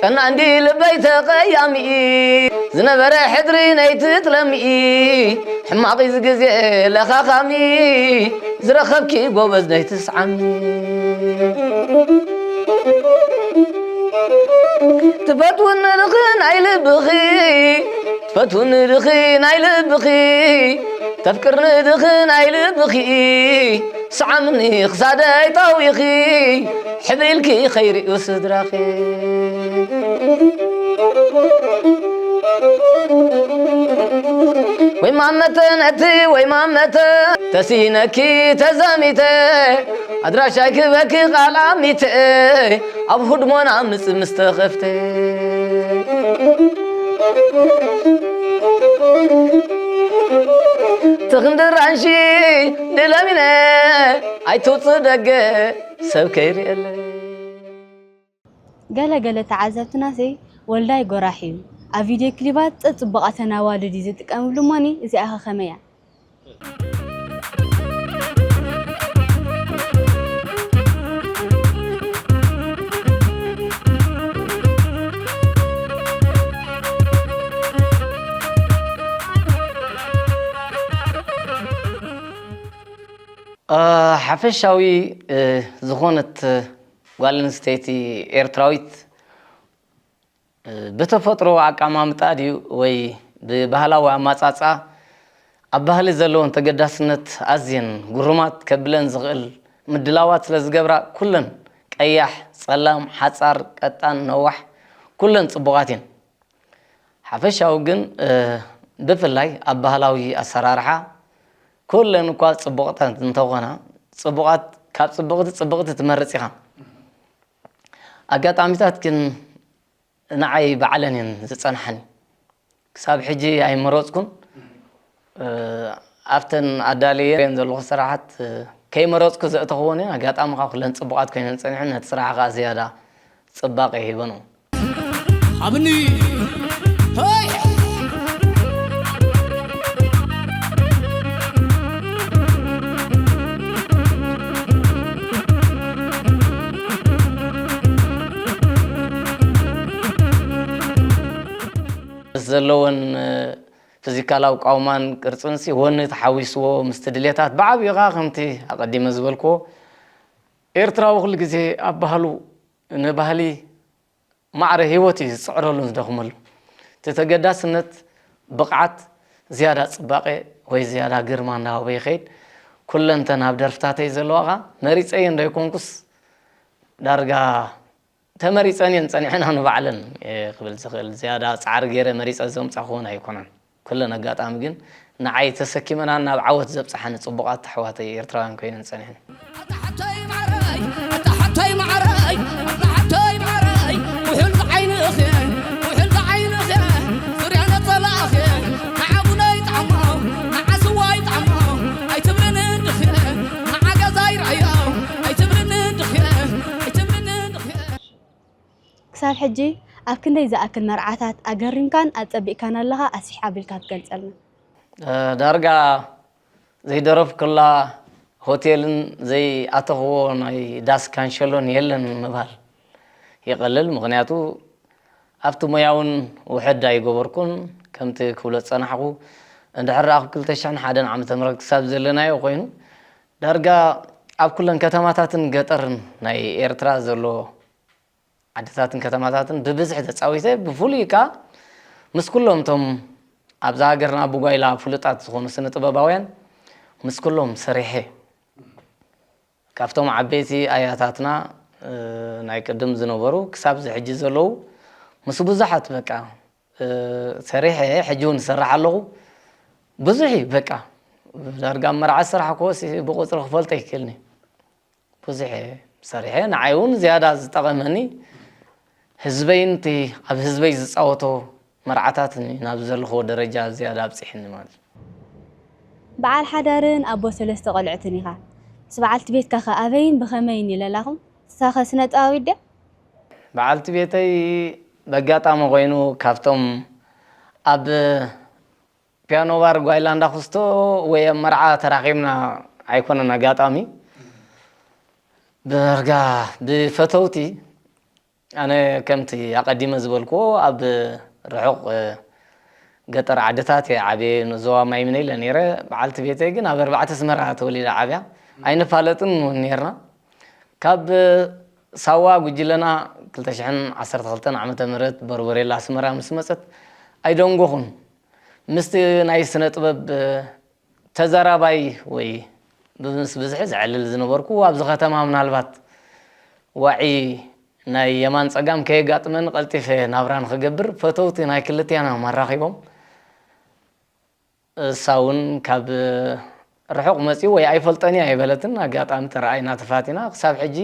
ቀና እንዲ ልበይ ተቐያሚ። ዝነበረ ሕድሪ ነይቲ ትለምኢ፣ ሕማቕ እዚ ግዜ ለኻኻሚ፣ ዝረኸብኪ ጎበዝ ነይቲ ስዓሚ። ትፈትውኒ ድኺ ናይ ልብኺ፣ ትፈትውኒ ድኺ ናይ ልብኺ፣ ተፍቅርኒ ድኺ ናይ ልብኺ፣ ስዓምኒ ክሳደይ ጠዊኺ፣ ሕብ ኢልኪ ኸይርእዩ ስድራኺ። ወይ ማመተ ነቲ ወይ ማመተ፣ ተሲነኪ ተዛሚተ፣ ኣድራሻይ ክበኪ ቃል ኣሚተ፣ ኣብ ሁድሞና ምጽ ምስተኸፍተ። ትኽንድር ኣንሺ ድለሚነ፣ ኣይትውጽእ ደገ ሰብ ከይርእየለይ። ገለ ገለ ተዓዘብትናሰይ ወልዳይ ጎራሕ እዩ፣ ኣብ ቪድዮ ክሊባት ጸጽቡቓተን ኣዋልድ እዩ ዝጥቀምሉ እሞኒ እዚኣኸ ከመይ እያ? ሓፈሻዊ ዝኾነት ጓል ኣንስተይቲ ኤርትራዊት ብተፈጥሮ ኣቀማምጣ ድዩ ወይ ብባህላዊ ኣማጻጻ ኣብ ባህሊ ዘለወን ተገዳስነት ኣዝየን ግሩማት ከብለን ዝኽእል ምድላዋት ስለ ዝገብራ ኩለን ቀያሕ፣ ጸላም፣ ሓጻር፣ ቀጣን፣ ነዋሕ ኩለን ጽቡቓት እየን። ሓፈሻዊ ግን ብፍላይ ኣብ ባህላዊ ኣሰራርሓ ኩለን እኳ ጽቡቕታት እንተኾና ጽቡቓት ካብ ጽብቕቲ ጽብቕቲ ትመርጽ ኢኻ። ኣጋጣሚታት ግን ንዓይ ባዕለን እየን ዝጸንሓኒ። ክሳብ ሕጂ ኣይመረጽኩን። ኣብተን ኣዳልየን ዘለኹ ስራሓት ከይመረጽኩ ዘእተኽወን እየን። ኣጋጣሚ ካብ ኩለን ጽቡቓት ኮይነን ጸኒሐን ነቲ ስራሕ ከኣ ዝያዳ ጽባቐ ሂበንኦ። ኣብኒ ሆይ ምስ ዘለወን ፊዚካላዊ ቃውማን ቅርጽንሲ ወኒ ተሓዊስዎ ምስቲ ድሌታት ብዓብዩ ኸዓ ከምቲ ኣቐዲመ ዝበልክዎ ኤርትራዊ ኩሉ ግዜ ኣብ ባህሉ ንባህሊ ማዕረ ህይወት እዩ ዝፅዕረሉን ዝደኽመሉ። እቲ ተገዳስነት ብቕዓት ዝያዳ ፅባቐ ወይ ዝያዳ ግርማ እንዳሃበ ይኸይድ። ኩለንተን ኣብ ደርፍታተይ ዘለዋ ኸዓ መሪፀየን ዶ ኣይኮንኩስ ዳርጋ ተመሪፀን እየን ፀኒሐን ንባዕለን እየ ክብል ዝኽእል። ዝያዳ ፃዕሪ ገይረ መሪፀ ዘምፃእኩወን ኣይኮነን። ኩለን ኣጋጣሚ ግን ንዓይ ተሰኪመናን ናብ ዓወት ዘብፅሓኒ ፅቡቓት ኣሕዋተይ ኤርትራውያን ኮይነን ፀኒሐን። ኣታ ሓተይ ማዓረይ ኣታ ሓተይ ማዓረይ ኣታ ሓተይ ማዓረይ ውሕል ዝዓይንኺ ውሕል ዝዓይንኺ ዙርያ ነፀላእኺ ንዓቡነይ ጣዕሞ ንዓስዋይ ጣዕሞ ኣይትብልኒ ድኺ ንዓገዛይ ራዮ ኣይትብልኒ ድኺ ኣይትብልኒ ድኺ ክሳብ ሕጂ ኣብ ክንደይ ዝኣክል መርዓታት ኣገሪምካን ኣጸቢቕካን ኣለኻ ኣስፍሕ ኣቢልካ ክትገልጸልና? ዳርጋ ዘይደረፍኩላ ሆቴልን ዘይኣተኽዎ ናይ ዳስ ካንሸሎን የለን ምባል ይቐልል። ምኽንያቱ ኣብቲ ሞያ እውን ውሕድ ኣይገበርኩን። ከምቲ ክብሎ ዝጸናሕኩ እንድሕር ደኣ ኣብ ክልተ ሽሕን ሓደን ዓመተ ምህረት ክሳብ ዘለናዮ ኮይኑ ዳርጋ ኣብ ኩለን ከተማታትን ገጠርን ናይ ኤርትራ ዘሎ ዓድታትን ከተማታትን ብብዝሒ ተጻዊተ ብፍሉይ ከኣ ምስ ኩሎም እቶም ኣብዛ ሃገርና ብጓይላ ፍሉጣት ዝኾኑ ስነ ጥበባውያን ምስ ኩሎም ሰሪሐ ካብቶም ዓበይቲ ኣያታትና ናይ ቅድም ዝነበሩ ክሳብ እዚ ሕጂ ዘለዉ ምስ ብዙሓት በቃ ሰሪሐ ሕጂ እውን ዝሰርሕ ኣለኹ ብዙሕ እዩ በቃ ዳርጋ መርዓ ዝሰራሕክዎስ ብቁፅሪ ክፈልጦ ይክእልኒ ብዙሕ እየ ሰሪሐ ንዓይ እውን ዝያዳ ዝጠቐመኒ ህዝበይን እቲ ኣብ ህዝበይ ዝፃወቶ መርዓታትን እዩ ናብ ዘለኽዎ ደረጃ ዝያዳ ኣብፂሕኒ ማለት እዩ። በዓል ሓዳርን ኣቦ ሰለስተ ቆልዑትን ኢኻ። ምስ በዓልቲ ቤትካ ኸ ኣበይን ብኸመይን ይለላኹም? ንሳኸ ስነ ጥበባዊት ድያ? በዓልቲ ቤተይ በጋጣሚ ኮይኑ ካብቶም ኣብ ፒያኖ ባር ጓይላንዳ ክስቶ ወይ ኣብ መርዓ ተራኺብና ኣይኮነን ኣጋጣሚ ብርጋ ብፈተውቲ ኣነ ከምቲ ኣቐዲመ ዝበልክዎ ኣብ ርሑቕ ገጠር ዓድታት እየ ዓብየ፣ ንዞባ ማይምነ ኢለ ነይረ። በዓልቲ ቤተይ ግን ኣብ ኣርባዕተ ኣስመራ ተወሊዳ ዓብያ። ኣይንፋለጥን እውን ነይርና። ካብ ሳዋ ጉጅለና ክልተ ሽሕን ዓሰርተ ክልተን ዓመተ ምህረት በርበሬላ ኣስመራ ምስ መጸት ኣይደንጎኹን። ምስቲ ናይ ስነ ጥበብ ተዛራባይ ወይ ምስ ብዝሒ ዘዕልል ዝነበርኩ፣ ኣብዚ ከተማ ምናልባት ዋዒ ናይ የማን ጸጋም ከየጋጥመኒ ቀልጢፈ ናብራ ንኽገብር ፈተውቲ ናይ ክልቴና ማራኺቦም። እሳ እውን ካብ ርሑቕ መጺኡ ወይ ኣይፈልጦን እየ ኣይበለትን። ኣጋጣሚ ተረኣይና ተፋቲና። ክሳብ ሕጂ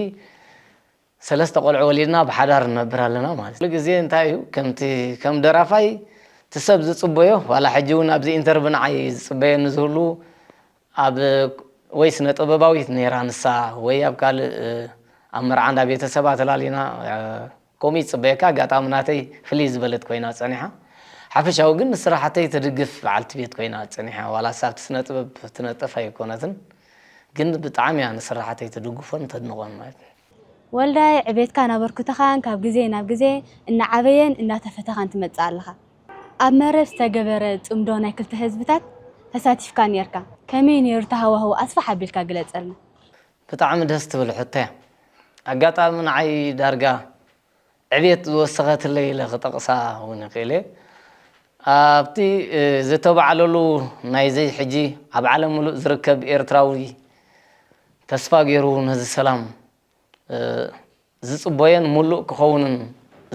ሰለስተ ቆልዑ ወሊድና ብሓዳር ንነብር ኣለና ማለት እዩ። ኩሉ ግዜ እንታይ እዩ፣ ከምቲ፣ ከም ደራፋይ እቲ ሰብ ዝጽበዮ፣ ዋላ ሕጂ እውን ኣብዚ ኢንተርቪ ንዓይ ዝጽበየኒ ዝህሉ፣ ኣብ ወይ ስነ ጥበባዊት ነይራ ንሳ፣ ወይ ኣብ ካልእ፣ ኣብ መርዓ እንዳ ቤተሰባ ተላሊና፣ ከምኡ ይጽበየካ። ኣጋጣሚ ናተይ ፍልይ ዝበለት ኮይና ጸኒሓ። ሓፈሻዊ ግን ንስራሓተይ ትድግፍ በዓልቲ ቤት ኮይና ጸኒሓ። ዋላ እሳ ኣብቲ ስነ ጥበብ ትነጥፍ ኣይኮነትን፣ ግን ብጣዕሚ እያ ንስራሓተይ ትድግፎን ተድንቖን ማለት እዩ። ወልዳይ፣ ዕቤትካን ኣበርክቶኻን ካብ ግዜ ናብ ግዜ እናዓበየን እናተፈተኻን ትመጽእ ኣለኻ። ኣብ መረብ ዝተገበረ ጽምዶ ናይ ክልተ ህዝብታት ተሳቲፍካ ኔርካ። ከመይ ኔሩ እቲ ሃዋህው? ኣስፍሕ ኣቢልካ ግለጸልና። ብጣዕሚ ደስ ትብል ሕቶ እያ። ኣጋጣሚ ንዓይ ዳርጋ ዕቤት ዝወሰኸትለይ ኢለ ክጠቕሳ እውን ይኽእል እየ። ኣብቲ ዝተባዕለሉ ናይዚ ሕጂ ኣብ ዓለም ምሉእ ዝርከብ ኤርትራዊ ተስፋ ገይሩ ነዚ ሰላም ዝጽበዮን ምሉእ ክኸውንን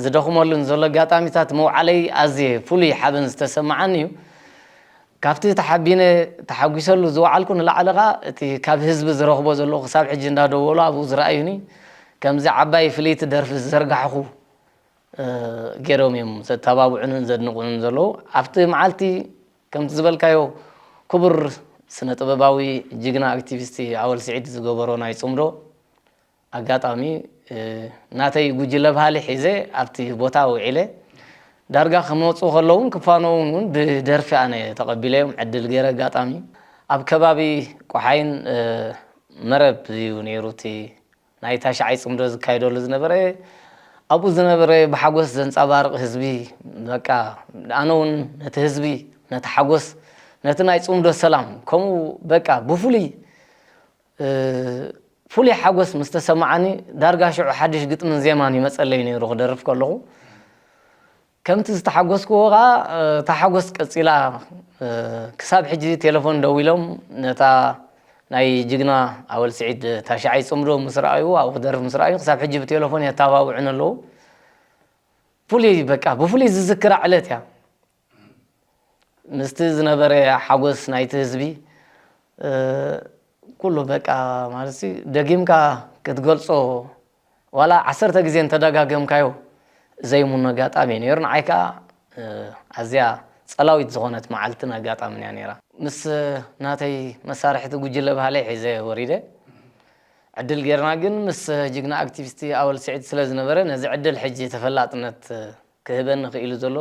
ዝደኽመሉን ዘሎ ኣጋጣሚታት ምውዓለይ ኣዝየ ፍሉይ ሓበን ዝተሰማዓኒ እዩ። ካብቲ ተሓቢነ ተሓጒሰሉ ዝወዓልኩ ንላዕሊ ኸኣ እቲ ካብ ህዝቢ ዝረኽቦ ዘለኹ ክሳብ ሕጂ እንዳደወሉ ኣብኡ ዝረኣዩኒ ከምዚ ዓባይ ፍልይቲ ደርፊ ዝዘርጋሕኹ ገይሮም እዮም ዘተባብዑንን ዘድንቑንን ዘለዉ። ኣብቲ መዓልቲ ከምቲ ዝበልካዮ ክቡር ስነ ጥበባዊ ጅግና ኣክቲቪስቲ ኣወል ስዒድ ዝገበሮ ናይ ጽምዶ ኣጋጣሚ ናተይ ጉጅለ ባህሊ ሒዘ ኣብቲ ቦታ ውዒለ። ዳርጋ ክመፁ ከለውን ክፋነውን እውን ብደርፊ ኣነ ተቐቢለዮም ዕድል ገይረ። ኣጋጣሚ ኣብ ከባቢ ቆሓይን መረብ እዩ ነይሩ እቲ ናይ ታሽዓይ ፅምዶ ዝካየደሉ ዝነበረ። ኣብኡ ዝነበረ ብሓጎስ ዘንፀባርቕ ህዝቢ፣ በቃ ኣነ እውን ነቲ ህዝቢ፣ ነቲ ሓጎስ፣ ነቲ ናይ ፅምዶ ሰላም ከምኡ በቃ ብፍሉይ ፍሉይ ሓጎስ ምስ ተሰማዓኒ ዳርጋ ሽዑ ሓድሽ ግጥምን ዜማን ይመፀለይ ነይሩ ክደርፍ ከለኹ። ከምቲ ዝተሓጎስክዎ ከዓ እታ ሓጎስ ቀፂላ። ክሳብ ሕጂ ቴሌፎን ደዊሎም ነታ ናይ ጅግና ኣወል ስዒድ ታሽዓይ ፅምዶ ምስ ረኣዩ ኣብኡ ክደርፍ ምስ ረኣዩ ክሳብ ሕጂ ብቴሌፎን የተባብዑኒ ኣለዉ። ፍሉይ በቃ ብፍሉይ ዝዝክራ ዕለት እያ። ምስቲ ዝነበረ ሓጎስ ናይቲ ህዝቢ ኩሉ በቃ ማለት ደጊምካ ክትገልፆ ዋላ ዓሰርተ ግዜ እንተደጋገምካዮ ዘይሙኖ ኣጋጣሚ እዩ ነይሩ። ንዓይ ከዓ ኣዝያ ፀላዊት ዝኾነት መዓልትን ኣጋጣምን እያ ነይራ። ምስ ናተይ መሳርሕቲ ጉጅለ ባህለይ ሒዘ ወሪደ። ዕድል ጌርና ግን ምስ ጅግና ኣክቲቪስቲ ኣወል ስዒድ ስለ ዝነበረ ነዚ ዕድል ሕጂ ተፈላጥነት ክህበኒ ክኢሉ ዘሎ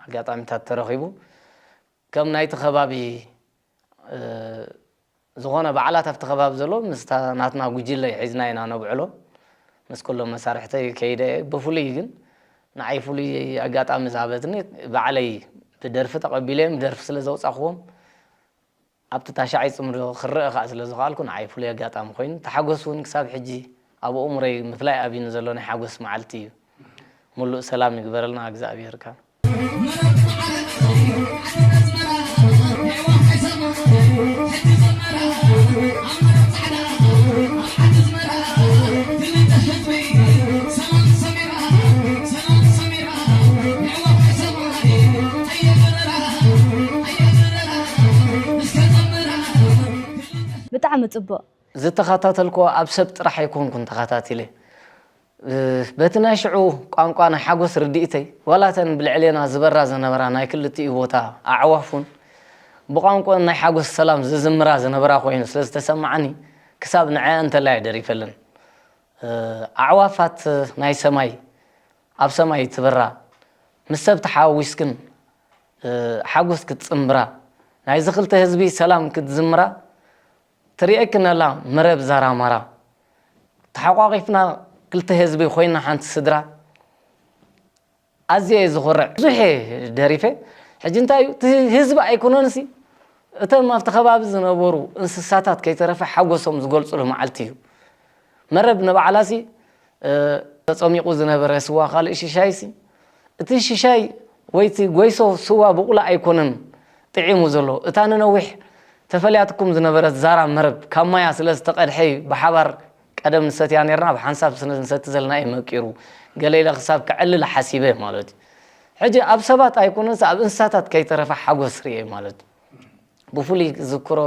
ኣጋጣሚታት ተረኺቡ። ከም ናይቲ ከባቢ ዝኾነ በዓላት ኣብቲ ከባቢ ዘሎ ምስታ ናትና ጉጅለ ሒዝና ኢና ነብዕሎ። ምስ ኩሎም መሳርሕተይ ከይደ እየ። ብፍሉይ ግን ንዓይ ፍሉይ ኣጋጣሚ ዝሃበትኒ ባዕለይ ብደርፊ ተቐቢለዮም ብደርፊ ስለ ዘውፃእክዎም ኣብቲ ታሽዓይ ፅምዶ ክረአ ከዓ ስለ ዝኸኣልኩ ንዓይ ፍሉይ ኣጋጣሚ ኮይኑ ተሓጎስ እውን ክሳብ ሕጂ ኣብ ኣእምሮይ ምፍላይ ኣብዩኒ ዘሎ ናይ ሓጎስ መዓልቲ እዩ። ሙሉእ ሰላም ይግበረልና እግዚኣብሔር ከዓ። ብጣዕሚ ጽቡቕ። ዝተኸታተልክዎ ኣብ ሰብ ጥራሕ ኣይኮንኩን ተኸታቲለ። በቲ ናይ ሽዑ ቋንቋ ናይ ሓጎስ ርድኢተይ ዋላ እተን ብልዕሌና ዝበራ ዝነበራ ናይ ክልቲኡ ቦታ ኣዕዋፍ እውን ብቋንቋ ናይ ሓጎስ ሰላም ዝዝምራ ዝነበራ ኮይኑ ስለ ዝተሰማዓኒ ክሳብ ንዐኣን እንተላይ ደሪፈለን። ኣዕዋፋት ናይ ሰማይ ኣብ ሰማይ ትበራ ምስ ሰብ ተሓዋዊስክን ሓጎስ ክትጽንብራ ናይዚ ክልተ ህዝቢ ሰላም ክትዝምራ ትርእየክን ኣላ መረብ ዛራ ማራ። ተሓቋቒፍና ክልተ ህዝቢ ኮይና ሓንቲ ስድራ። ኣዝየ እየ ዝኹርዕ። ብዙሕ እየ ደሪፈ። ሕጂ እንታይ እዩ? እቲ ህዝቢ ኣይኮነንሲ፣ እቶም ኣብቲ ከባቢ ዝነበሩ እንስሳታት ከይተረፈ ሓጎሶም ዝገልጽሉ መዓልቲ እዩ። መረብ ንባዕላሲ፣ እ፣ ተጸሚቑ ዝነበረ ስዋ ካልእ ሽሻይሲ፣ እቲ ሽሻይ ወይ እቲ ጎይሶ ስዋ ብቑላ ኣይኮነን ጥዒሙ ዘሎ። እታ ንነዊሕ ተፈልያትኩም ዝነበረት ዛራ መረብ ካብ ማያ ስለ ዝተቐድሐ እዩ ብሓባር ቀደም ንሰትያ ነርና፣ ብሓንሳብ ስለ ንሰቲ ዘለና እዩ መቂሩ። ገለ ኢለ ክሳብ ከዕልል ሓሲበ ማለት እዩ። ሕጂ ኣብ ሰባት ኣይኮነንስ ኣብ እንስሳታት ከይተረፈ ሓጎስ ርእየ ማለት እዩ። ብፍሉይ ዝዝክሮ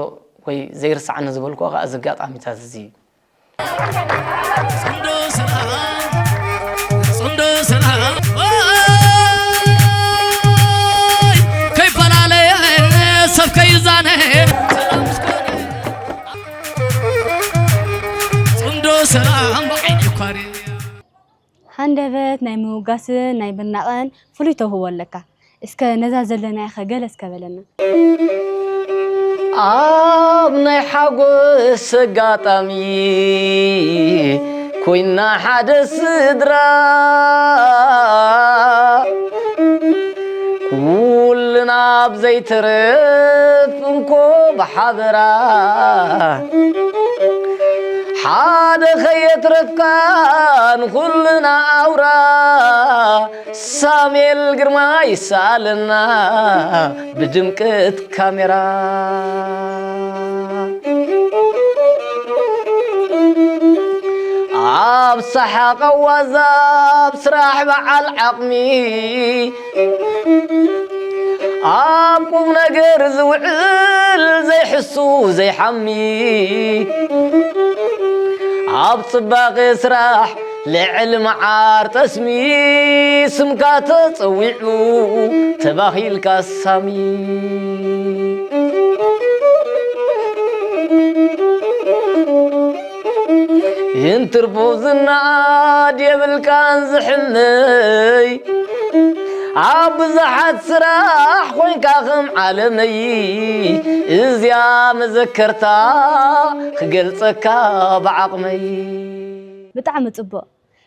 ወይ ዘይርሳዕኒ ዝበልክዎ ከኣ እዚ ኣጋጣሚታት እዚ እዩ። ጽምዶ ሰላም፣ ጽምዶ ሰላም፣ ወይ ከይፈላለየ ሰብ ከይዛነ፣ ጽምዶ ሰላም ብዓይኒ ኳሪ። ሃንደበት ናይ ምውጋስን ናይ ምድናቕን ፍሉይ ተውህቦ ኣለካ። እስከ ነዛ ዘለናያ ኸ ገለ እስከ በለና። ኣብ ናይ ሓጎስ ኣጋጣሚ ኮይና ሓደ ስድራ፣ ኩልና ኣብ ዘይተርፍ እንኮ ብሓበራ፣ ሓደ ኸየትረፍካ ንኹልና ኣውራ፣ ሳሙኤል ግርማ ይሰኣለና ብድምቀት ካሜራ። ኣብ ሰሓቕ ዋዛ፣ ኣብ ስራሕ በዓል ዓቕሚ፣ ኣብ ቁም ነገር ዝውዕል ዘይሕሱ ዘይሓሚ፣ ኣብ ጽባቐ ስራሕ ልዕሊ መዓር ጠስሚ፣ ስምካ ተጸዊዑ ተባሂልካ ሳሚ። ይንትርፎ ዝናድ የብልካን ዝሕመይ፣ ኣብ ብዙሓት ስራሕ ኮይንካ ከም ዓለመይ፣ እዚኣ መዘከርታ ክገልጸካ ብዓቕመይ። ብጣዕሚ ጽቡቕ።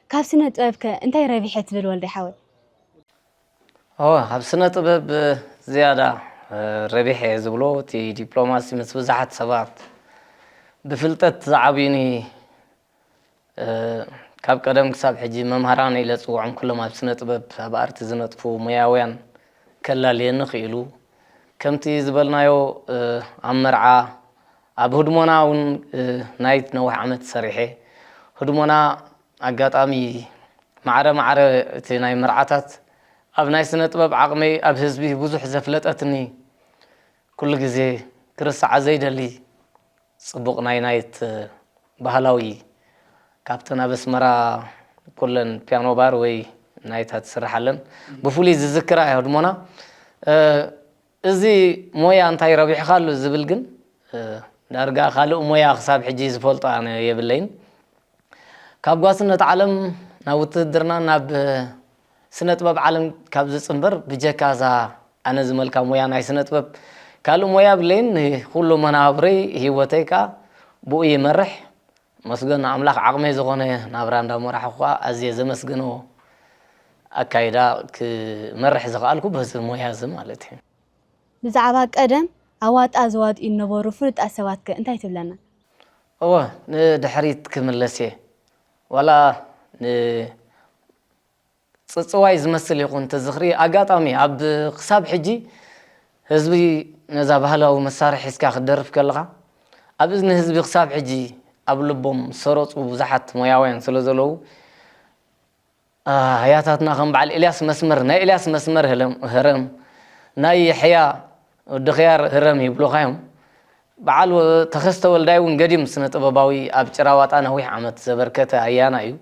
ካብ ስነ ጥበብከ እንታይ ረቢሐ ትብል ወልደ ሓወይ? ኦ፣ ኣብ ስነ ጥበብ ዝያዳ፣ እ፣ ረቢሐ እየ ዝብሎ፣ እቲ ዲፕሎማሲ ምስ ብዙሓት ሰባት ብፍልጠት ዝዓብዩኒ፣ እ፣ ካብ ቀደም ክሳብ ሕጂ መምሃራን ኢለ ዝጽውዖም ኩሎም ኣብ ስነ ጥበብ፣ ኣብ ኣርቲ ዝነጥፉ ሞያውያን ከላልየኒ ክኢሉ። ከምቲ ዝበልናዮ፣ እ፣ ኣብ መርዓ፣ ኣብ ህድሞና እውን፣ እ፣ ናይ ነዊሕ ዓመት ሰሪሐ። ህድሞና ኣጋጣሚ ማዕረ ማዕረ እቲ ናይ መርዓታት ኣብ ናይ ስነ ጥበብ ዓቕመይ ኣብ ህዝቢ ብዙሕ ዘፍለጠትኒ፣ ኩሉ ግዜ ክርስዓ ዘይደሊ ጽቡቕ ናይ ናይት ባህላዊ፣ ካብተን ኣብ ኣስመራ ኩለን ፒያኖ ባር ወይ ናይታት ትስርሓለን ብፍሉይ ዝዝክራ እያ ህድሞና። እ፣ እዚ ሞያ እንታይ ረቢሕካሉ ዝብል ግን፣ እ፣ ዳርጋ ካልእ ሞያ ክሳብ ሕጂ ዝፈልጦ ኣነ የብለይን። ካብ ጓስነት ዓለም ናብ ውትህድርና ናብ ስነ ጥበብ ዓለም ካብ ዝጽንበር ብጀካ እዛ ኣነ ዝመልካ ሞያ ናይ ስነ ጥበብ ካልእ ሞያ የብለይን። ንኩሉ መናብረይ ህይወተይ ከኣ ብኡ ይመርሕ። መስገን ኣምላኽ ዓቕመይ ዝኾነ ናብራ እንዳመራሕኹ ከኣ ኣዝየ ዘመስግኖ ኣካይዳ ክመርሕ ዝኸኣልኩ በዚ ሞያ እዚ ማለት እዩ። ብዛዕባ ቀደም ኣዋጣ ዘዋጥኡ ዝነበሩ ፍሉጣት ሰባትከ እንታይ ትብለና? እወ፣ ንድሕሪት ክምለስ እየ። ዋላ ንጽጽዋይ ዝመስል ይኹን እቲ ዝኽሪ ኣጋጣሚ ኣብ ክሳብ ሕጂ ህዝቢ ነዛ ባህላዊ መሳርሒ ሒዝካ ክትደርፍ ከለኻ ኣብ እዝኒ ህዝቢ ክሳብ ሕጂ ኣብ ልቦም ዝሰረጹ ብዙሓት ሞያውያን ስለ ዘለዉ ኣያታትና ከም በዓል ኤልያስ መስመር፣ ናይ ኤልያስ መስመር ህለም-፣ ህረም፣ ናይ የሕያ ወዲ ኽያር ህረም ይብሉኻ እዮም። በዓል ወ-፣ ተኸስተ ወልዳይ እውን ገዲም ስነ ጥበባዊ ኣብ ጭራዋጣ ነዊሕ ዓመት ዘበርከተ ኣያና እዩ።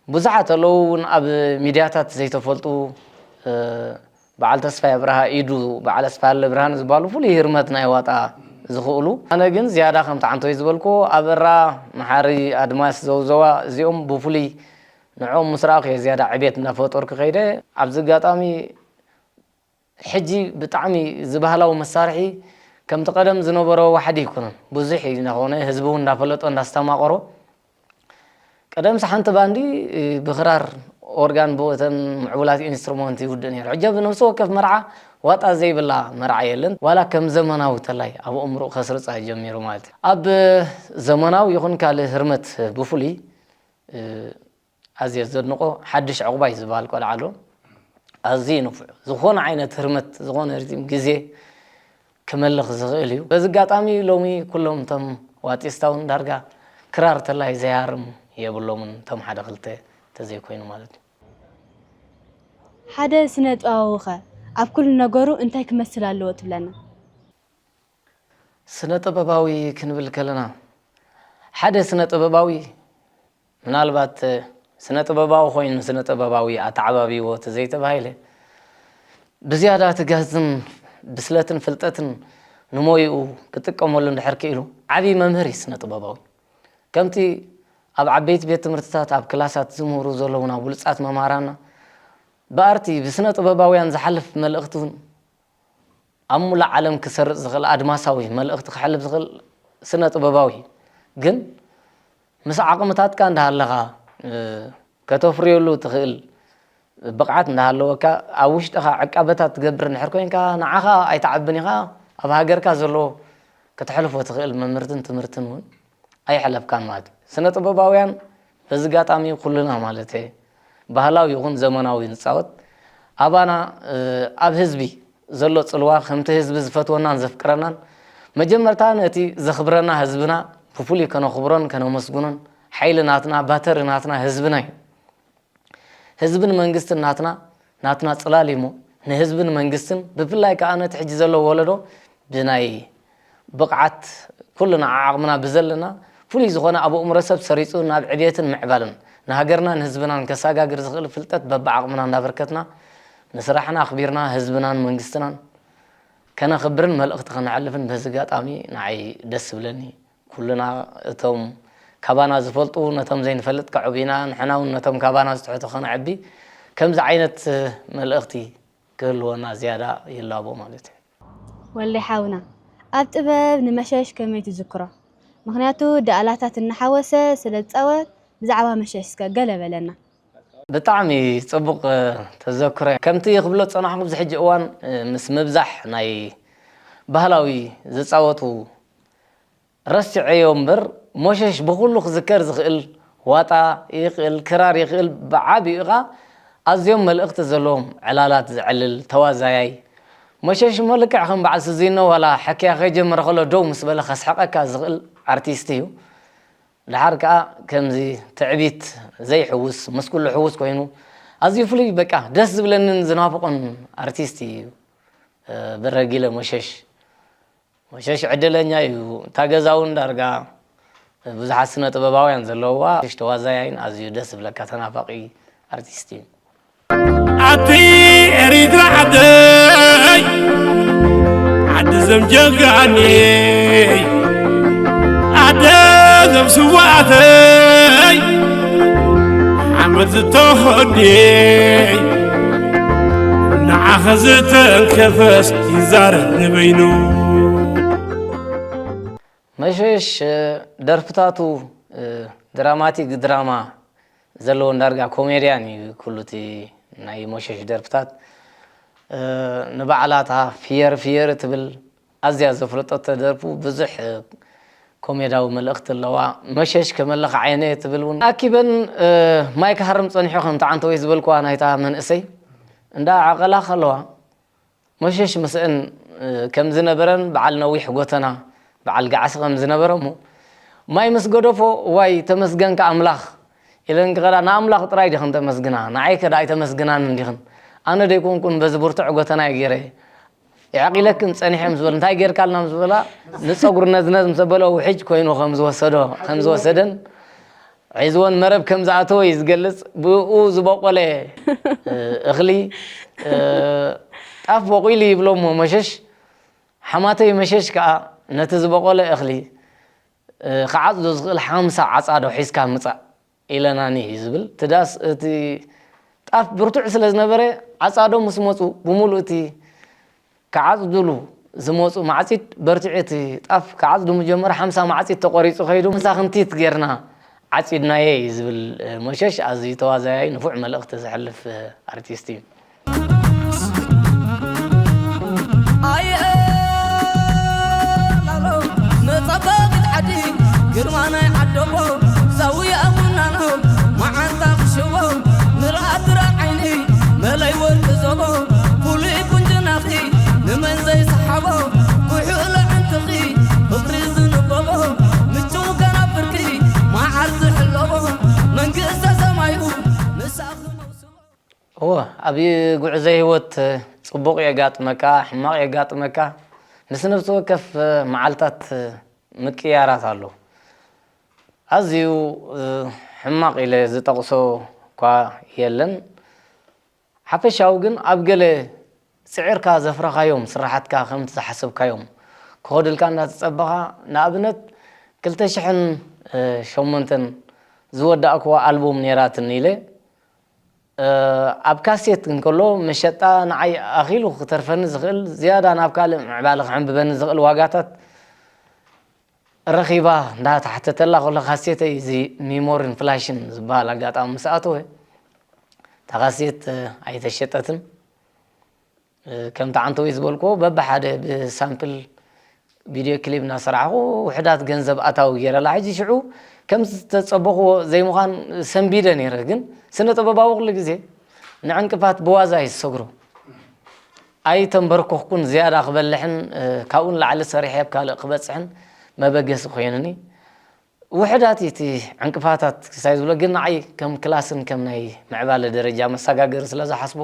ብዙሓት ኣለዉ እውን ኣብ ሚድያታት ዘይተፈልጡ፣ እ፣ በዓል ተስፋይ ኣብርሃ ኢዱ፣ በዓል ኣስፋለ ብርሃን ዝበሃሉ ፍሉይ ህርመት ናይ ዋጣ ዝኽእሉ። ኣነ ግን ዝያዳ ከምቲ ዓንቶይ ዝበልኩዎ ኣብ እራ መሓሪ ኣድማስ ዘውዘዋ እዚኦም ብፍሉይ ንዕኦም ምስ ረኣኹ እየ ዝያዳ ዕቤት እንዳፈጠርኩ ከይደ። ኣብዚ ኣጋጣሚ ሕጂ ብጣዕሚ እዚ ባህላዊ መሳርሒ ከምቲ ቀደም ዝነበሮ ዋሕዲ ኣይኮነን። ብዙሕ እዩ እናኾነ፣ ህዝቢ እውን እንዳፈለጦ እንዳስተማቐሮ። ቀደምሲ ሓንቲ ባንዲ ብኽራር ኦርጋን ብእተን ምዕቡላት ኢንስትሩመንት ይውድእ ነይሩ። ሕጂ ብነፍሲ ወከፍ መርዓ ዋጣ ዘይብላ መርዓ የለን። ዋላ ከም ዘመናዊ ተላይ ኣብ ኣእምሮኡ ከስርጻ ጀሚሩ ማለት እዩ። ኣብ ዘመናዊ ይኹን ካልእ ህርመት ብፍሉይ፣ እ፣ ኣዝየ ዘድንቆ ሓድሽ ዕቑባይ ዝበሃል ቆልዓ ኣሎ። ኣዝዩ ንፉዕ። ዝኾነ ዓይነት ህርመት፣ ዝኾነ ሪትም ግዜ ክመልኽ ዝኽእል እዩ። በዚ ኣጋጣሚ ሎሚ ኩሎም እቶም ዋጢስታ እውን ዳርጋ ክራር ተላይ ዘይሃርም የብሎምን፣ እቶም ሓደ ክልተ ተዘይኮይኑ ማለት እዩ። ሓደ ስነ ጥበባዊ ኸ ኣብ ኩሉ ነገሩ እንታይ ክመስል ኣለዎ ትብለና? ስነ ጥበባዊ ክንብል ከለና፣ ሓደ ስነ ጥበባዊ ምናልባት ስነ ጥበባዊ ኮይኑ ስነ ጥበባዊ ኣተዓባቢዎ ተዘይተባሂለ፣ ብዝያዳ ትግሃትን ብስለትን ፍልጠትን ንሞይኡ ክጥቀመሉ እንድሕር ክኢሉ፣ ዓብዪ መምህር እዩ ስነ ጥበባዊ። ከምቲ ኣብ ዓበይቲ ቤት ትምህርትታት ኣብ ክላሳት ዝምህሩ ዘለዉና ብሉጻት መምሃራና፣ ብኣርቲ ብስነ ጥበባውያን ዝሓልፍ መልእኽቲ እውን ኣብ ሙሉእ ዓለም ክሰርጽ ዝኽእል ኣድማሳዊ መልእኽቲ ከሕልፍ ዝኽእል ስነ ጥበባዊ እዩ። ግን ምስ ዓቕምታትካ እንዳሃለኻ፣ እ፣ ከተፍርየሉ ትኽእል ብቕዓት እንዳሃለወካ፣ ኣብ ውሽጥኻ ዕቃበታት ትገብር እንድሕር ኮይንካ፣ ንዓኻ ኣይትዓብን ኢኻ፣ ኣብ ሃገርካ ዘሎ ከተሕልፎ ትኽእል መምህርትን ትምህርትን እውን ኣይሕለፍካን ማለት እዩ። ስነ ጥበባውያን በዚ ኣጋጣሚ ኩልና ማለት እየ፣ ባህላዊ ይኹን ዘመናዊ ንጻወት፣ ኣባና፣ እ፣ ኣብ ህዝቢ ዘሎ ጽልዋ፣ ከምቲ ህዝቢ ዝፈትወናን ዘፍቅረናን፣ መጀመርታ ነቲ ዘኽብረና ህዝብና ብፍሉይ ከነኽብሮን ከነመስግኖን፣ ሓይሊ ናትና፣ ባተሪ ናትና ህዝብና እዩ። ህዝብን መንግስትን ናትና፣ ናትና ጽላል እዩ እሞ፣ ንህዝብን መንግስትን፣ ብፍላይ ከኣ ነቲ ሕጂ ዘሎ ወለዶ ብናይ ብቕዓት ኩልና ዓዓቕምና ብዘለና ፍሉይ ዝኾነ ኣብ ኣእምሮ ሰብ ሰሪጹ ናብ ዕብየትን ምዕባለን ንሃገርናን ህዝብናን ከሰጋግር ዝኽእል ፍልጠት በብዓቕምና እንዳበርከትና ንስራሕና ኣኽቢርና ህዝብናን መንግስትናን ከነኽብርን መልእኽቲ ከነሕልፍን በዚ ኣጋጣሚ ንዓይ ደስ ዝብለኒ። ኩልና እቶም ካባና ዝፈልጡ ነቶም ዘይንፈልጥ ከዕብዩና፣ ንሕና እውን ነቶም ካባና ዝትሕቱ ከነዕቢ ከምዚ ዓይነት መልእኽቲ ክህልወና ዝያዳ ይላቦ ማለት እዩ። ወልደይ ሓውና፣ ኣብ ጥበብ ንመሸሽ ከመይ ትዝክሮ? ምኽንያቱ ደኣላታት እናሓወሰ ስለ ዝጻወት ብዛዕባ መሸሽ እስከ ገለ በለና። ብጣዕሚ ጽቡቕ ተዘክሮ። ከምቲ ክብሎ ዝጸናሕኩ ኣብዚ ሕጂ እዋን ምስ ምብዛሕ ናይ ባህላዊ ዝጻወቱ ረሲዐዮ እምበር፣ ሞሸሽ ብኹሉ ክዝከር ዝኽእል፣ ዋጣ ይኽእል፣ ክራር ይኽእል፣ ብዓቢኡ ኸኣ ኣዝዮም መልእኽቲ ዘለዎም ዕላላት ዘዕልል ተዋዛያይ፣ ሞሸሽ እሞ ልክዕ ከም በዓል ስዚኖ ዋላ ሕክያ ከይጀመረ ከሎ ደው ምስ በለ ከስሕቐካ ዝኽእል ኣርቲስት እዩ። ደሓር ከኣ ከምዚ ትዕቢት ዘይሕውስ፣ ምስ ኩሉ ሕውስ ኮይኑ ኣዝዩ ፍሉይ በቃ ደስ ዝብለንን ዝናፍቖን ኣርቲስት እዩ በረጊለ ሞሸሽ። ሞሸሽ ዕድለኛ እዩ። እታ ገዛ እውን ዳርጋ ብዙሓት ስነ ጥበባውያን ዘለውዋ። ሞሸሽ ተዋዛያይን ኣዝዩ ደስ ዝብለካ ተናፋቒ ኣርቲስት እዩ። ኣቲ ኤሪትራ ዓደይ ዓዲ ዘም ጀጋነይ ዓደ ዘም ስዋኣተይ ሓመድ ዝተኸድነይ ንዓኸ ዝተንከፈስ ይዛረብ ንበይኑ። መሸሽ ደርፍታቱ ድራማቲክ ድራማ ዘለዎ ዳርጋ ኮሜድያን እዩ ኩሉ እቲ ናይ ሞሸሽ ደርፍታት። ንባዕላታ ፍየር ፍየር እትብል ኣዝያ ዘፍለጠቶ ደርፉ ብዙሕ ኮሜዳዊ መልእኽቲ ኣለዋ። መሸሽ ከመለኻ ዓይነ ትብል እውን ኣኪበን ማይ ክሃርም ጸኒሑ ከም ተዓንተወይ ዝበልኩዋ ናይታ መንእሰይ እንዳ ዓቐላ ከለዋ መሸሽ ምስእን ከም ዝነበረን በዓል ነዊሕ ጎተና በዓል ገዓሲ ከም ዝነበረ እሞ ማይ ምስ ገደፎ ዋይ ተመስገንካ ኣምላኽ ኢለን ክኸዳ ንኣምላኽ ጥራይ ዲኽን ተመስግና ንዓይ ከዳ ኣይተመስግናን እንዲኽን ኣነ ደይኮንኩን በዚ ብርቱዕ ጎተና ገይረ የዕቂለክን ጸኒሐ ምስ በል እንታይ ጌርካልና ምስ በላ ንጸጉሪ ነዝነዝ ምስ በሎ ውሕጅ ኮይኑ ከም ዝወሰዶ ከም ዝወሰደን ሒዝወን መረብ ከም ዝኣተወ እዩ ዝገልጽ። ብኡ ዝበቆለ እኽሊ ጣፍ በቑሉ ይብሎ እሞ መሸሽ ሓማተይ መሸሽ ከኣ ነቲ ዝበቆለ እኽሊ ክዓጽዶ ዝኽእል ሓምሳ ዓጻዶ ሒዝካ ምጻእ ኢለናኒ እዩ ዝብል። እቲ ዳስ እቲ ጣፍ ብርቱዕ ስለ ዝነበረ ዓጻዶ ምስ መጹ ብምሉእ እቲ ክዓጽዱሉ ዝመጹ ማዕጺድ በርቲዑ እቲ ጣፍ ክዓጽዱ ምጀመሩ ሓምሳ ማዕጺድ ተቖሪጹ ከይዱ መሳኽንቲት ጌርና ዓጺድናዮ እዩ ዝብል፣ እ፣ ሞሸሽ ኣዝዩ ተዋዛያይ ንፉዕ መልእኽቲ ዘሕልፍ፣ እ፣ ኣርቲስት እዩ። ኣየ ላሎ መጸበቒት ዓዲ ግርማ ናይ ዓደቦ ዘውየ ኣቡናኖ መዓንታ ክሽቦ ንርኣት ራቕ ዓይኒ መለይ ወርቂ ዞቦ ፍሉይ ቁንጅናኺ ንመን ዘይሰሓቦ ኩሕሎ ዕንትኺ ፍቕሪ ዝንበቦ ምቹ ከናፍርኪ መዓር ዝሕለቦ መንግስተ ሰማዩ ንሳኺ መውስቦ። እወ፣ ኣብ ጉዕዞ ህይወት ጽቡቕ የጋጥመካ፣ ሕማቕ የጋጥመካ። ምስ ነፍሲ ወከፍ መዓልታት ምቅያራት ኣሎ። ኣዝዩ፣ እ፣ ሕማቕ ኢለ ዝጠቕሶ እኳ የለን። ሓፈሻዊ ግን ኣብ ገለ ጽዒርካ ዘፍረኻዮም ስራሓትካ ከምቲ ዝሓሰብካዮም ክኸዱልካ እንዳተጸበኻ፣ ንኣብነት ክልተ ሽሕን ሸሞንተን ዝወዳእክዋ ኣልቡም ነይራትኒ ኢለ፣ እ፣ ኣብ ካሴት እንከሎ መሸጣ ንዓይ ኣኺሉ ክተርፈኒ ዝኽእል፣ ዝያዳ ናብ ካልእ ምዕባለ ክሕንብበኒ ዝኽእል ዋጋታት ረኺባ እንዳተሓተተላ ከሎ፣ ካሴተይ እዚ ሚሞሪን ፍላሽን ዝበሃል ኣጋጣሚ ምስ ኣተወ፣ እታ ካሴት፣ እ፣ ኣይተሸጠትን። እ፣ ከምቲ ዓንተወይ ዝበልክዎ፣ በብሓደ ብሳምፕል ቪድዮ ክሊፕ እናሰራሕኩ ውሕዳት ገንዘብ ኣታዊ ገይረላ። ሕጂ ሽዑ ከም ዝተጸበኽዎ ዘይምዃን ሰንቢደ ነይረ፣ ግን ስነ ጥበባዊ ኩሉ ግዜ ንዕንቅፋት ብዋዛ እዩ ዝሰግሮ። ኣይተንበርኩኽኩን ዝያዳ ክበልሕን፣ እ፣ ካብኡ ንላዕሊ ሰሪሐ ኣብ ካልእ ክበጽሕን መበገሲ ኮይኑኒ። ውሕዳት እዩ እቲ ዕንቅፋታት ክሳይ ዝብሎ፣ ግን ንዓይ ከም ክላስን ከም ናይ ምዕባለ ደረጃ መሰጋገሪ ስለ ዝሓስቦ፣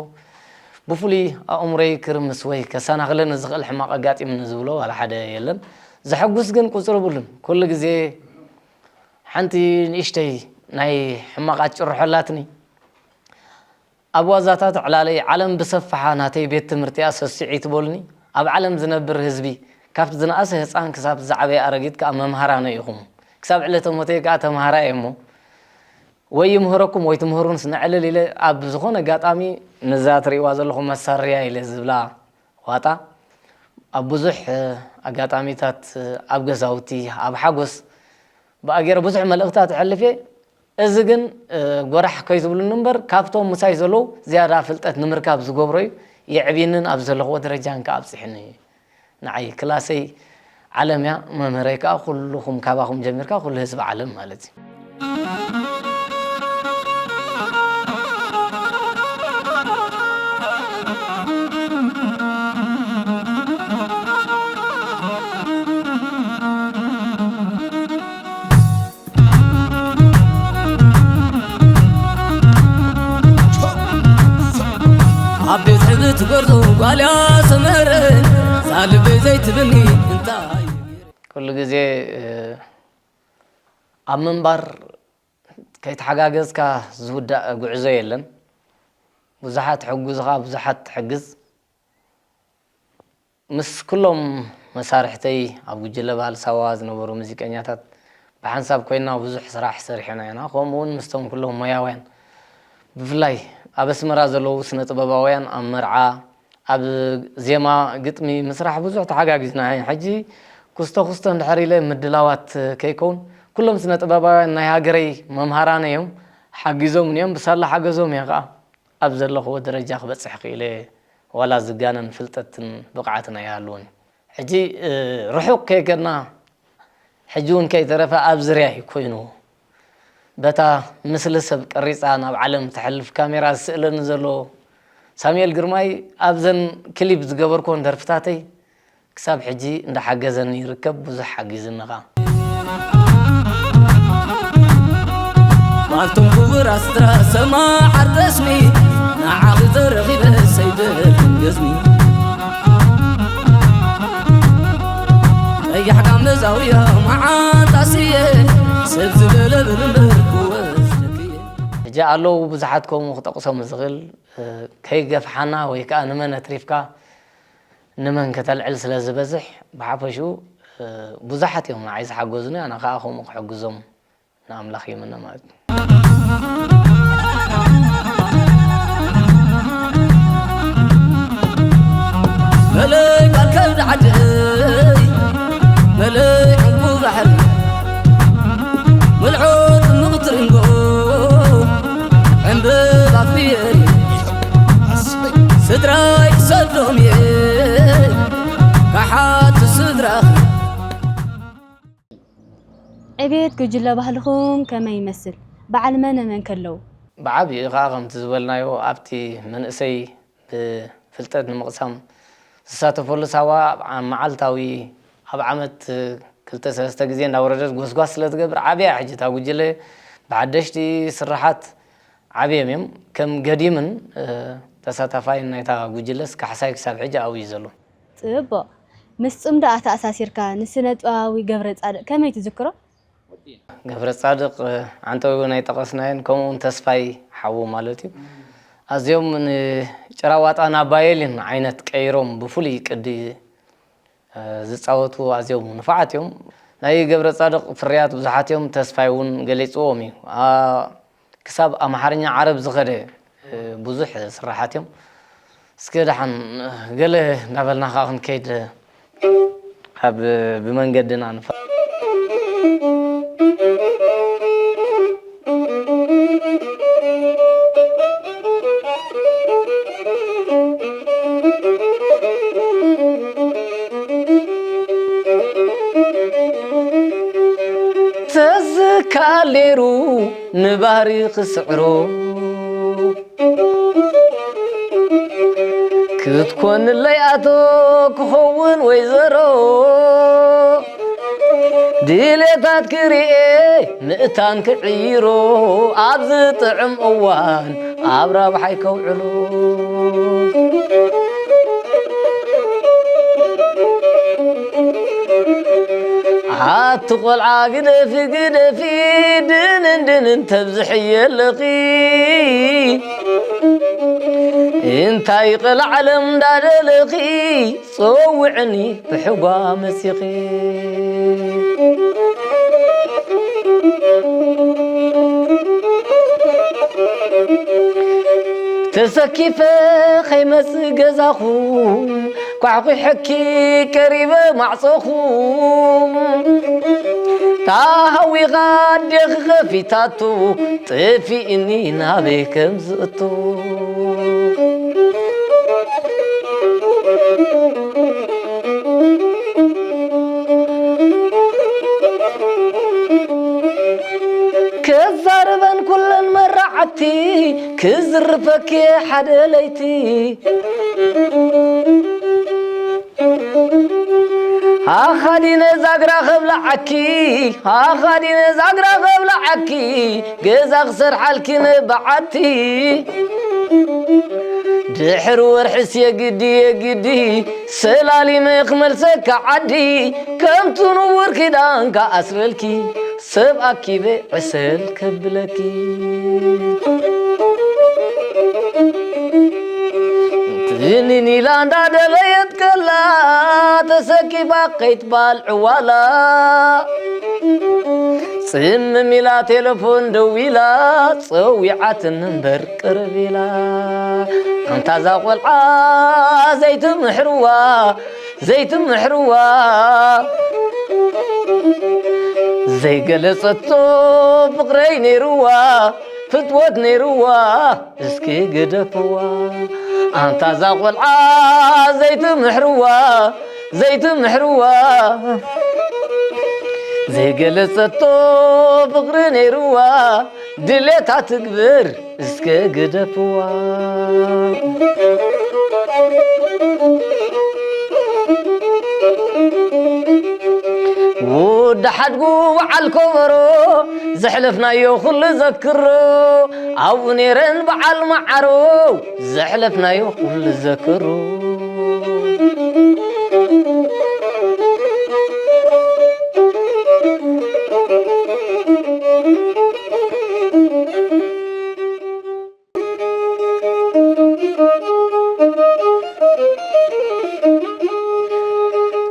ብፍሉይ ኣእምሮይ ክርምስ ወይ ከሰናኽለኒ ዝኽእል ሕማቕ ኣጋጢምኒ ዝብሎ ዋላ ሓደ የለን። ዘሐጉስ ግን ቁጽሪ ብሉን። ኩሉ ግዜ ሓንቲ ንእሽተይ ናይ ሕማቓት ጭርሖ ኣላትኒ። ኣብ ዋዛታት ዕላለይ፣ ዓለም ብሰፍሓ ናተይ ቤት ትምህርቲ እያ ሰሲዒ ትበሉኒ። ኣብ ዓለም ዝነብር ህዝቢ፣ ካብቲ ዝነኣሰ ህጻን ክሳብ ዝዓበየ ኣረጊት ከኣ መምሃራነ ኢኹም። ክሳብ ዕለተ ሞተይ ከኣ ተምሃራይ እየ እሞ፣ ወይ ይምህረኩም ወይ ትምህሩንስ ነዕልል ኢለ ኣብ ዝኾነ ኣጋጣሚ ነዛ ትርእይዋ ዘለኹም መሳርያ ኢለ ዝብላ ዋጣ ኣብ ብዙሕ፣ እ፣ ኣጋጣሚታት፣ እ፣ ኣብ ገዛውቲ፣ ኣብ ሓጎስ ብኣገረ ብዙሕ መልእኽታት እሕልፍ እየ። እዚ ግን፣ እ፣ ጎራሕ ከይትብሉኒ እምበር፣ ካብቶም ምሳይ ዘለዉ ዝያዳ ፍልጠት ንምርካብ ዝገብሮ እዩ። የዕብየንን ኣብ ዘለኽዎ ደረጃን ከኣ ኣብጽሕኒ እዩ። ንዓይ ክላሰይ ዓለም እያ፣ መምህረይ ከኣ ኩልኹም፣ ካባኹም ጀሚርካ ኩሉ ህዝቢ ዓለም ማለት እዩ። ኣብ ቤት ሕብት ጎርዞ ጓልያ ሰመረ ዛልበይ ዘይትብኒ እንታይ ኩሉ ግዜ፣ እ፣ ኣብ ምንባር ከይተሓጋገዝካ ዝውዳእ ጉዕዞ የለን። ብዙሓት ሕጉዝኻ፣ ብዙሓት ትሕግዝ። ምስ ኩሎም መሳርሕተይ ኣብ ጉጅለ ባህሊ ሳዋ ዝነበሩ ሙዚቀኛታት ብሓንሳብ ኮይንና ብዙሕ ስራሕ ሰሪሕና ኢና። ከምኡ እውን ምስቶም ኩሎም ሞያውያን፣ ብፍላይ ኣብ ኣስመራ ዘለዉ ስነ ጥበባውያን ኣብ መርዓ፣ ኣብ ዜማ፣ ግጥሚ ምስራሕ ብዙሕ ተሓጋጊዝና ኢና። ሕጂ ኩስቶ ኩስቶ እንድሕር ኢለ ምድላዋት ከይከውን፣ ኩሎም ስነ ጥበባውያን ናይ ሃገረይ መምሃራነ እዮም፣ ሓጊዞምኒ እዮም፣ ብሳላ ሓገዞም እየ ከዓ ኣብ ዘለኽዎ ደረጃ ክበጽሕ ክኢለ። ዋላ ዝጋነን ፍልጠትን ብቕዓትን ኣይሃልዎን እዩ። ሕጂ፣ እ፣ ርሑቕ ከይከድና፣ ሕጂ እውን ከይተረፈ ኣብ ዝርያይ ኮይኑ፣ በታ ምስሊ ሰብ ቀሪጻ ናብ ዓለም ተሕልፍ ካሜራ ዝስእለኒ ዘሎ ሳሙኤል ግርማይ፣ ኣብዘን ክሊፕ ዝገበርኩወን ደርፍታተይ ክሳብ ሕጂ እንዳሓገዘኒ ይርከብ፣ ብዙሕ ሓጊዝኒ ኸኣ። ማልቶም ክቡር ኣስትራ ሰማዕ ኣርተስሚ ንዓኺ ተረኺበ ሰይበልኩም ገዝሚ ቀያሕ ጋመ ዛውያ መዓንጣ ስየ ሰብ ዝበለ ብልምበር ክወስደክየ። ሕጂ ኣለዉ ብዙሓት ከምኡ ክጠቕሶም ዝኽእል፣ እ፣ ከይገፍሓና ወይ ከኣ ንመን ኣትሪፍካ ንመን ከተልዕል ስለ ዝበዝሕ፣ ብሓፈሽኡ፣ እ፣ ብዙሓት እዮም ንዓይ ዝሓገዙኒ፣ ኣነ ከኣ ከምኡ ክሕግዞም ንኣምላኽ ይምነ ማለት እዩ። መለይ ቃል ከብዲ ዓደይ፣ መለይ ዕንቁ ባሕሪ፣ ምልዖ ጥምቕቲ ዕቤት ጉጅለ ባህልኹም ከመይ ይመስል? በዓል መነ መን ከለዉ? ብዓቢኡ ኸዓ ከምቲ ዝበልናዮ ኣብቲ መንእሰይ ብፍልጠት ንምቕሳም ዝሳተፈሉ ሳዋ ኣብ መዓልታዊ ኣብ ዓመት ክልተ ሰለስተ ግዜ እንዳወረደት ጎስጓስ ስለ ትገብር ዓብያ ሕጂ እታ ጉጅለ ብሓደሽቲ ስርሓት ዓብዮም እዮም። ከም ገዲምን ተሳታፋይን ናይታ ጉጅለስ ካሕሳይ ክሳብ ሕጂ ኣብኡ እዩ ዘሎ። ጽቡቕ። ምስ ጽምዶ ኣተኣሳሲርካ ንስነ ጥበባዊ ገብረጻድቕ ከመይ ትዝክሮ? ገብረጻድቕ ዓንተው ናይ ጠቐስናዮን ከምኡውን ተስፋይ ሓዉ ማለት እዩ። ኣዝዮም ንጭራዋጣ ናባየሊን ዓይነት ቀይሮም ብፍሉይ ቅዲ ዝጻወቱ ኣዝዮም ንፉዓት እዮም። ናይ ገብረጻድቕ ፍርያት ብዙሓት እዮም፣ ተስፋይ እውን ገሊጽዎም እዩ። ክሳብ ኣምሓርኛ ዓረብ ዝኸደ ብዙሕ ስራሓት እዮም። እስከ ደሓን ገለ እንዳበልና ከዓ ክንከይድ ኣብ ብመንገድና ንፋ ተዝካሌሩ ንባህሪ ክስዕሮ ክትኮንለይ ኣቶ ክኸውን ወይዘሮ ድሌታት ክርኤ ምእታን ክዕይሮ ኣብ ዝጥዕም እዋን ኣብ ራብሓይ ከውዕሎ ኣቲ ቆልዓ ግደፊ ግደፊ ድንን ድንን ተብዝሕየ ኣለኺ እንታይ ይቕልዓለም እንዳደለኺ ጸውዕኒ ብሕጓ መሲኺ ተሰኪፈ ከይመጽእ ገዛኹም ኳሕኲሐኪ ቀሪበ ማዕጾኹም ታሃዊኻ ኣዴኺ ኸፊታቱ ጥፊእኒ ናበይ ከም ዝእቱ ክዛረበን ኩለን መራዓቲ ክዝርፈኪ ሓደ ለይቲ ኣኻዲነ ዛግራ ኸብላዓኪ ኣኻዲነ ዛግራ ኸብላዓኪ ገዛ ክሰርሓልኪ ንበዓቲ ድሕሪ ወርሕስ የግዲ የግዲ ሰላሊመ ክመልሰካ ዓዲ ከምቲ ንቡር ኪዳንካ ኣስረልኪ ሰብ ኣኪበ ዕሰል ከብለኪ ትንኒላ እንዳደለየት ከላ ተሰኪፋ ከይትባል ዕዋላ ጽምም ኢላ ቴለፎን ደዊላ ጸዊዓትኒ እምበር ቅርብ ኢላ ኣንታ እዛ ቆልዓ ዘይትምሕርዋ ዘይትምሕርዋ ዘይገለጸቶ ፍቕረይ ነይርዋ ፍትወት ነይርዋ እስኪ ግደፍዋ ኣንታ እዛ ቆልዓ ዘይትምሕርዋ ዘይትምሕርዋ ዘይገለጸቶ ፍቕሪ ነይርዋ ድሌታ ትግብር እስከ ግደፍዋ ወዲ ሓድጉ በዓል ከበሮ ዘሕለፍናዮ ኩሉ ዘክሮ ኣብኡ ነይረን በዓል መዓሮ ዘሕለፍናዮ ኩሉ ዘክሮ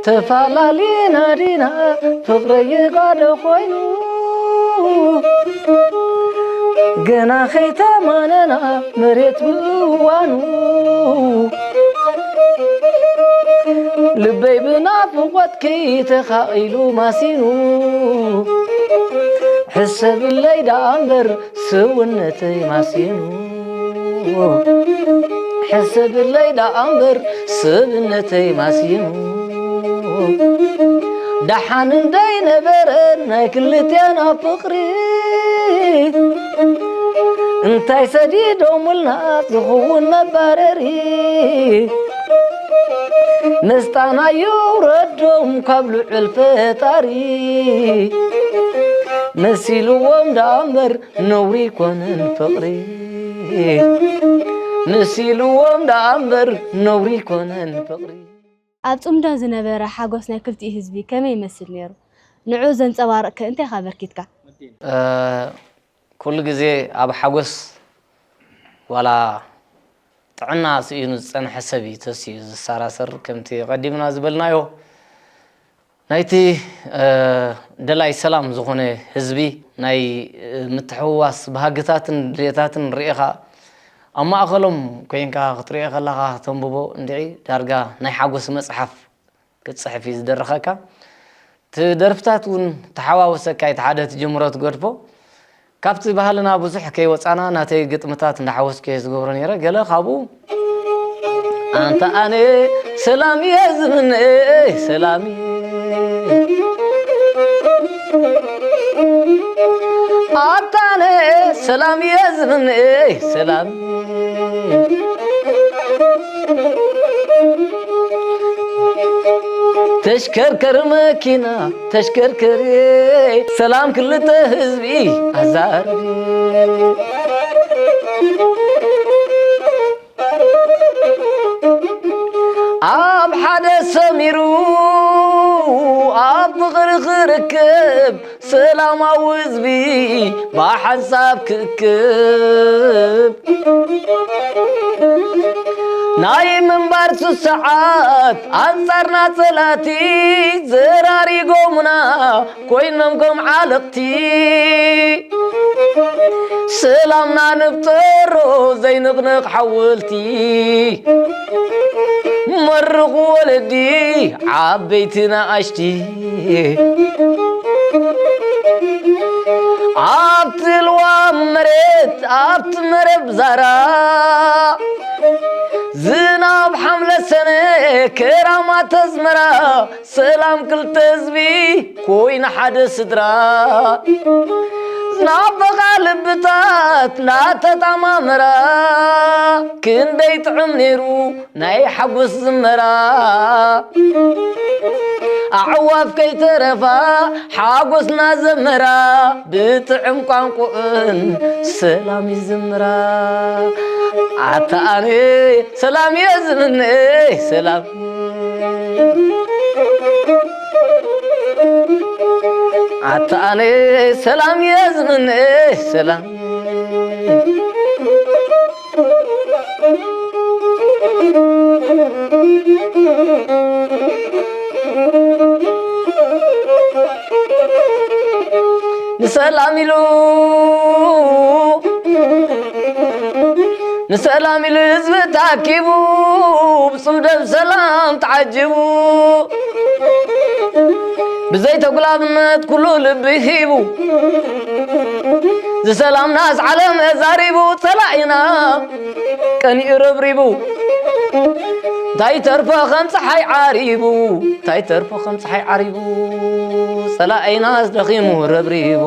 ተፋላሊና ዲና ፍቕረይ ጋዶ ኮይኑ ገና ኸይተማነና መሬት ብእዋኑ ልበይ ብናፍቖትኪ ተኻኢሉ ማሲኑ ሕሰብለይ ደኣ እምበር ሰውነተይ ማሲኑ ሕሰብለይ ደኣ እምበር ሰብነተይ ማሲኑ ደሓን እንደይነበረ ናይ ክልቴና ፍቕሪ እንታይ ሰዲዶምልና ዝኸውን መባረሪ መስጣና ይውረዶም ካብ ልዑል ፈጣሪ መሲልዎም ደኣ እምበር ነውሪ ይኮነን ፍቕሪ መሲልዎም ደኣ እምበር ነውሪ ይኮነን ፍቕሪ ኣብ ጽምዶ ዝነበረ ሓጎስ ናይ ክልቲኡ ህዝቢ ከመይ ይመስል ነይሩ? ንዕኡ ዘንጸባርቕ ከ እንታይ ኢኻ ኣበርኪትካ? ኩሉ ግዜ ኣብ ሓጎስ ዋላ ጥዕና ስኢኑ ዝጸንሐ ሰብ እዩ ተሲኡ ዝሰራሰር። ከምቲ ቀዲምና ዝበልናዮ ናይቲ ደላይ ሰላም ዝኾነ ህዝቢ ናይ ምትሕውዋስ ባህግታትን ድሌታትን ርኢኻ ኣብ ማእኸሎም ኮይንካ ክትሪኦ ከለኻ ክተንብቦ እንድዒ ዳርጋ ናይ ሓጎስ መፅሓፍ ክትፅሕፍ እዩ ዝደርኸካ። እቲ ደርፍታት እውን ተሓዋወሰካ እቲ ሓደ ትጅምሮ ትገድፎ ካብቲ ባህልና ብዙሕ ከይወፃና ናተይ ግጥምታት እንዳሓወስኩ እየ ዝገብሮ ነይረ። ገለ ካብኡ ኣንታ ኣነ ሰላም እየ ዝምነ ሰላም እየ ኣታ ኣነ ሰላም እየ ዝምነ ሰላም ተሽከርከር መኪና ተሽከርከር ሰላም ክልተ ህዝቢ ኣዛርብ ኣብ ሓደ ሰሚሩ ኣብ ፍቕሪ ክርከብ ሰላማዊ ህዝቢ ብሓንሳብ ክእክብ ናይ ምንባር ስስዓት ኣንጻርና ጸላቲ ዘራሪጎምና ኮይኖም ከም ዓለቕቲ ሰላምና ንብጠሮ ዘይንቕንቕ ሓወልቲ መርቑ ወለዲ ዓበይቲ ንኣሽቲ ኣብቲ ልዋም መሬት ኣብቲ መረብ ዛራ ዝናብ ሓምለ ሰነ ክራማት ኣዝመራ ሰላም ክልተ ህዝቢ ኮይና ሓደ ስድራ ዝናበቓ ልብታት ናተጣማመራ ክንደይ ጥዑም ነይሩ ናይ ሓጎስ ዝመራ ኣዕዋፍ ከይተረፋ ሓጎስና ዘመራ ብጥዕም ቋንቋኡን ሰላም ይዝምራ ኣታ ኣነ ሰላም እየ ዝምነ ሰላም ኣታ ኣነ ሰላም እየ ዝምነ ሰላም ንሰላም ኢሉ ንሰላም ኢሉ ህዝቢ ታኪቡ ብፅምደብ ሰላም ተዓጅቡ ብዘይተጉላብነት ኩሉ ልቢ ሂቡ ዝሰላምናስ ዓለም ዛሪቡ ጸላኢና ቀኒኡ ረብሪቡ እንታይ ተርፎ ከም ፀሓይ ዓሪቡ እንታይ ተርፎ ከም ፀሓይ ዓሪቡ ጸላኢናስ ደኺሙ ረብሪቡ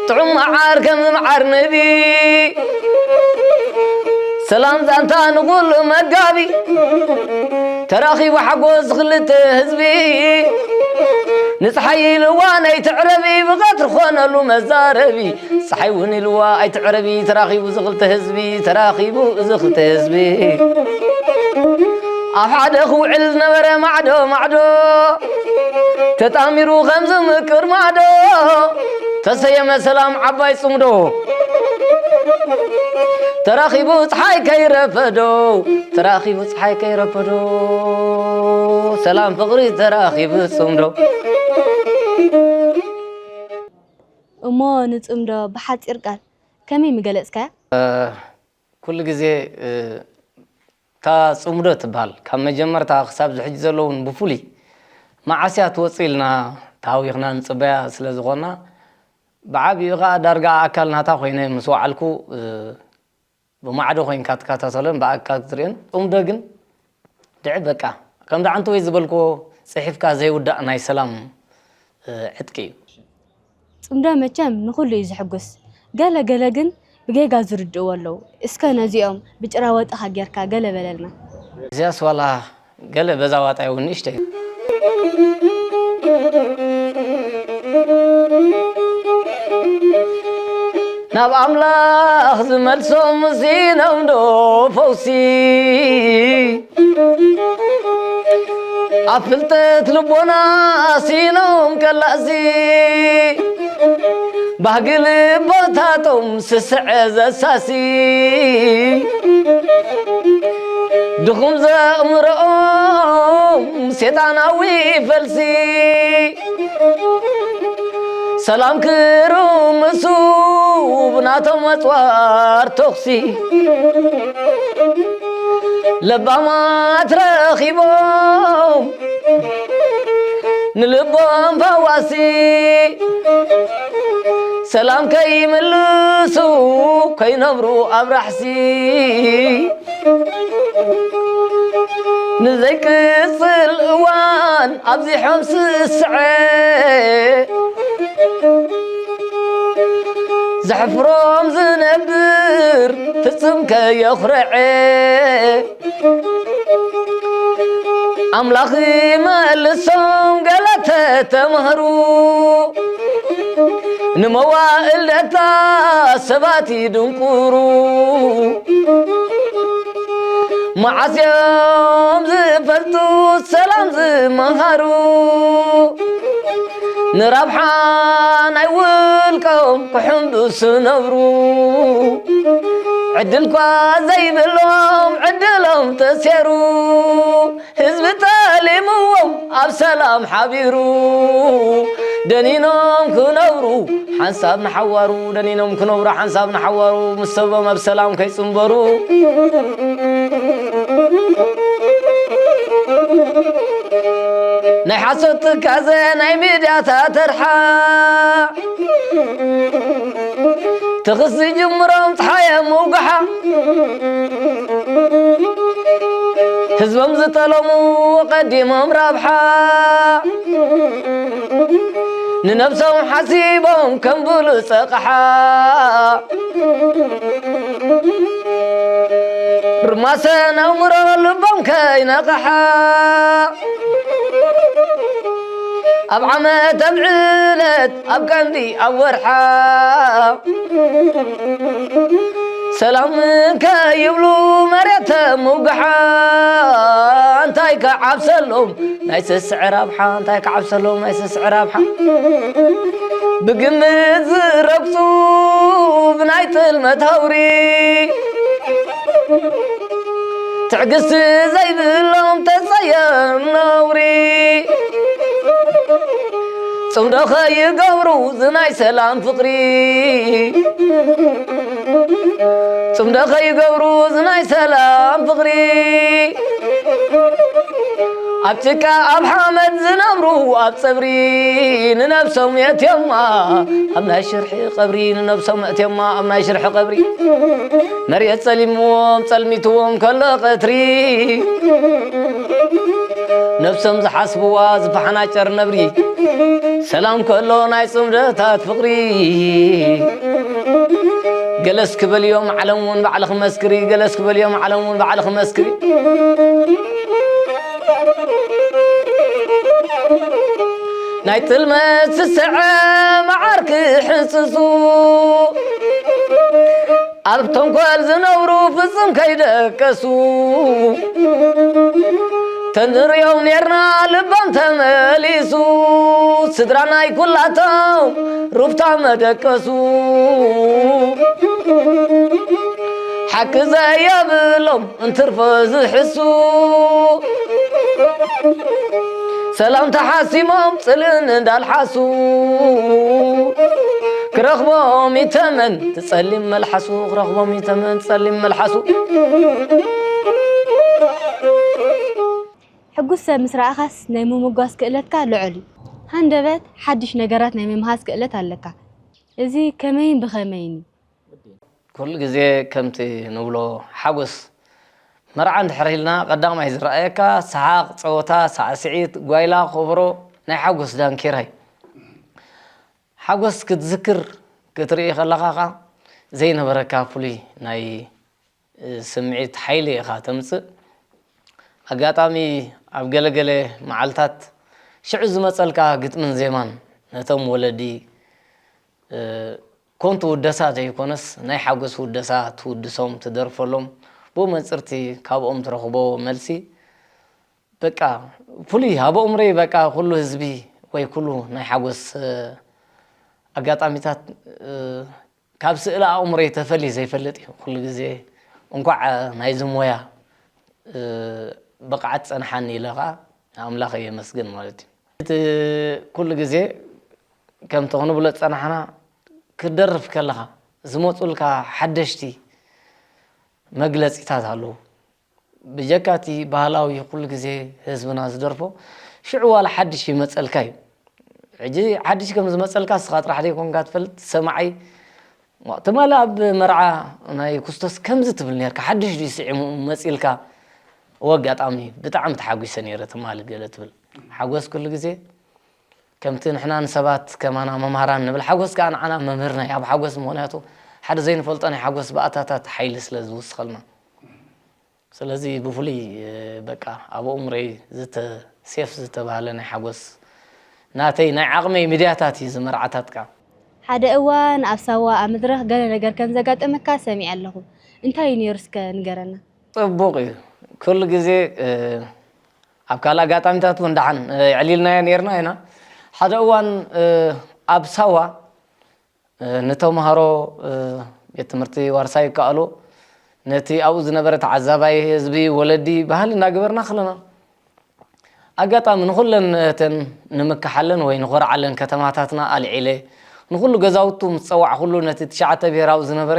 ጥዑም መዓር ከም መዓር ንቢ ሰላም ዛንታ ንኹሉ መጋቢ ተራኺቡ ሓጎስ ክልተ ህዝቢ ንፀሓይ ኢልዋ ናይ ትዕረቢ ብቐትሪ ኾነሉ መዛረቢ ፀሓይ እውን ኢልዋ ኣይትዕረቢ ተራኺቡ ዝኽልተ ህዝቢ ተራኺቡ እዚ ክልተ ህዝቢ ኣብ ሓደ ክውዕል ዝነበረ ማዕዶ ማዕዶ ተጣሚሩ ከም ዝምቅር ማዕዶ ተሰየመ ሰላም ዓባይ ፅምዶ ተራኺቡ ፀሓይ ከይረፈዶ ተራኺቡ ፀሓይ ከይረፈዶ ሰላም ፍቕሪ ተራኺቡ ፅምዶ እሞ ንፅምዶ ብሓፂር ቃል ከመይ ምገለፅካያ? ኩሉ ግዜ እታ ፅምዶ ትበሃል ካብ መጀመርታ ክሳብ ዝሕጂ ዘለውን ብፍሉይ መዓስ እያ ትወፅእ ኢልና ተሃዊኽና ንፅበያ ስለ ዝኾንና ብዓብኡ ከዓ ዳርጋ ኣካል ናታ ኮይነ ምስ ወዓልኩ ብማዕዶ ኮይንካ ትከታተሎን ብኣካል ክትሪኦን ፅምዶ ግን ድዒ በቃ ከምቲ ዓንተወይ ዝበልክዎ፣ ጽሒፍካ ዘይውዳእ ናይ ሰላም፣ እ፣ ዕጥቂ እዩ። ጽምዶ መቸም ንኹሉ እዩ ዘሐጉስ። ገለ ገለ ግን ብጌጋ ዝርድእዎ ኣለዉ። እስከ ነዚኦም ብጭራ ወጠኻ ጌርካ ገለ በለልና። እዚኣስ ዋላ ገለ በዛ ዋጣ ይውን ንእሽተይ። ናብ ኣምላኽ ዝመልሶም ሲኖም ዶ ፈውሲ? ኣብ ፍልጠት ልቦና ሲኖም ቀላእሲ፣ ባህጊ ልቦታቶም ስስዐ ዘሳሲ፣ ድኹም ዘእምሮኦም ሴጣናዊ ፈልሲ፣ ሰላም ክርምሱ ብናቶም ኣጽዋር ተኹሲ፣ ለባማት ረኺቦም ንልቦም ፈዋሲ፣ ሰላም ከይምልሱ ከይነብሩ ኣብ ራሕሲ፣ ንዘይቅጽል እዋን ኣብዚሖም ስስዐ፣ ዘሕፍሮም ዝነብር ፍጽም ከየኹርዐ፣ ኣምላኽ ይመልሶም ገለ ተተማህሩ፣ ንመዋእል ደታ ሰባት ይድንቁሩ። መዓስ እዮም ዝፈልጡ ሰላም ዝመሃሩ፣ ንረብሓ ናይ ውልቆም ክሕንብሱ ነብሩ፣ ዕድልኳ ዘይብሎም ዕድሎም ተሴሩ። ህዝቢ ጠሊምዎም ኣብ ሰላም ሓቢሩ፣ ደኒኖም ክነብሩ ሓንሳብ ንሓዋሩ፣ ደኒኖም ክነብሩ ሓንሳብ ንሓዋሩ፣ ምስ ሰቦም ኣብ ሰላም ከይጽንበሩ። ናይ ሓሶት ትካዘ ናይ ሚድያታት ተርሓ፣ ትኽሲ ጅምሮም ፀሓየ ምውግሓ፣ ህዝቦም ዝጠለሙ ቀዲሞም ረብሓ፣ ንነብሶም ሓሲቦም ከም ብሉ ጸቕሓ፣ ርማሰ ነውምሮ ልቦም ከይነቕሓ፣ ኣብ ዓመት ኣብ ዕለት ኣብ ቀንዲ ኣብ ወርሓ፣ ሰላም ከይብሉ መሬት ምውግሓ፣ እንታይ ክዓብሰሎም ናይ ስስዐ ረብሓ፣ እንታይ ክዓብሰሎም ናይ ስስዐ ረብሓ፣ ብግምት ዝረግጹ ብናይ ጥልመት ሃውሪ፣ ትዕግስቲ ዘይብሎም ተጸየም ነውሪ፣ ጽምዶ ከይገብሩ ዝናይ ሰላም ፍቕሪ፣ ጽምዶ ከይገብሩ ዝናይ ሰላም ፍቕሪ፣ ኣብ ጭቃ ኣብ ሓመድ ዝነብሩ ኣብ ጸብሪ፣ ንነብሶም የእትዮማ ኣብ ናይ ሽርሒ ቀብሪ፣ ንነብሶም የእትዮማ ኣብ ናይ ሽርሒ ቀብሪ። መሬት ጸሊምዎም ጸልሚትዎም ከሎ ቀትሪ፣ ነብሶም ዝሓስብዋ ዝፈሓናጨር ነብሪ፣ ሰላም ከሎ ናይ ጽምደታት ፍቕሪ። ገለስ ክበልዮም ዓለም እውን ባዕልኺ መስክሪ፣ ገለስ ክበልዮም ዓለም እውን ባዕልኺ መስክሪ። ናይ ጥልመት ስስዐ መዓር ክሕንስሱ፣ ኣብ ተንኮል ዝነብሩ ፍጹም ከይደቀሱ፣ ተንርእዮም ኔርና ልቦም ተመሊሱ፣ ስድራ ናይ ኩላቶም ሩፍታ መደቀሱ፣ ሓቂ ዘየብሎም እንትርፎ ዝሕሱ፣ ሰላም ተሓሲሞም ጽልእን እንዳልሓሱ፣ ክረኽቦም ይተመን ትጸሊም መልሓሱ፣ ክረኽቦም ይተመን ትጸሊም መልሓሱ። ሕጉስ ሰብ ምስ ረኣኻስ ናይ ምምጓስ ክእለትካ ልዑል እዩ። ሃንደበት ሓድሽ ነገራት ናይ ምምሃዝ ክእለት ኣለካ። እዚ ከመይን ብኸመይን እዩ? ኩሉ ግዜ ከምቲ ንብሎ ሓጎስ መርዓ እንድሕር ኢልና ቀዳማይ ዝረኣየካ ሰሓቕ፣ ጸወታ፣ ሳዕስዒት፣ ጓይላ፣ ኮቦሮ፣ ናይ ሓጎስ ዳንኬራ እዩ። ሓጎስ ክትዝክር ክትርኢ ከለኻ ኸኣ ዘይነበረካ ፍሉይ ናይ ስምዒት ሓይሊ ኢኻ ተምጽእ። ኣጋጣሚ ኣብ ገለገለ መዓልታት ሽዑ ዝመጸልካ ግጥምን ዜማን ነቶም ወለዲ ኮንቱ ውደሳ ዘይኮነስ ናይ ሓጎስ ውደሳ ትውድሶም፣ ትደርፈሎም፣ ብኡ መንጽርቲ ካብኦም ትረኽቦ መልሲ በቃ ፍሉይ ኣብ ኣእምሮይ በቃ ኩሉ ህዝቢ ወይ ኩሉ ናይ ሓጎስ ኣጋጣሚታት ካብ ስእሊ ኣእምሮይ ተፈልዩ ዘይፈልጥ እዩ። ኩሉ ግዜ እንኳዕ ናይዚ ሞያ ብቕዓት ጸንሓኒ ኢለ ኸኣ ኣምላኸይ የመስግን ማለት እዩ። እቲ ኩሉ ግዜ ከምቲ ክንብሎ ዝጸናሕና ክትደርፍ ከለኻ ዝመጹልካ ሓደሽቲ መግለጺታት ኣለዉ። ብጀካ እቲ ባህላዊ ኩሉ ግዜ ህዝብና ዝደርፎ ሽዑ ዋላ ሓድሽ ይመጸልካ እዩ። ሕጂ ሓድሽ ከም ዝመጸልካ ንስኻ ጥራሕ ዘይኮንካ ትፈልጥ፣ ሰማዓይ ትማሊ ኣብ መርዓ ናይ ኩስቶስ ከምዚ ትብል ነርካ፣ ሓድሽ ድዩ ስዒሙ መጺልካ? እወ ኣጋጣሚ ብጣዕሚ ተሓጒሰ ነይረ ትማሊ ገለ ትብል። ሓጎስ ኩሉ ግዜ ከምቲ ንሕና ንሰባት ከማና መምሃራን ንብል፣ ሓጎስ ከኣ ንዓና መምህርና እዩ ኣብ ሓጎስ፣ ምኽንያቱ ሓደ ዘይንፈልጦ ናይ ሓጎስ ባእታታት ሓይሊ ስለ ዝውስኸልና። ስለዚ ብፍሉይ በቃ ኣብ ኣእምሮይ ዝተ ሴፍ ዝተባህለ ናይ ሓጎስ ናተይ ናይ ዓቕመይ ሚድያታት እዩ ዝመርዓታትካ። ሓደ እዋን ኣብ ሳዋ ኣብ መድረኽ ገለ ነገር ከም ዘጋጠመካ ሰሚዐ ኣለኹ። እንታይ እዩ ነይሩ እስከ ንገረና። ጽቡቕ እዩ። ኩሉ ግዜ ኣብ ካልእ ኣጋጣሚታት እውን ደሓን የዕሊልናዮ ነይርና ኢና። ሓደ እዋን ኣብ ሳዋ ንተምሃሮ ቤት ትምህርቲ ዋርሳይ ይከኣሉ፣ ነቲ ኣብኡ ዝነበረ ተዓዛባይ ህዝቢ፣ ወለዲ፣ ባህሊ እናገበርና ከለና፣ ኣጋጣሚ ንኹለን እተን ንምክሓለን ወይ ንኾርዓለን ከተማታትና ኣልዒለ፣ ንኹሉ ገዛውቱ ምስ ጸዋዕኩሉ፣ ነቲ ትሽዓተ ብሄር ኣብኡ ዝነበረ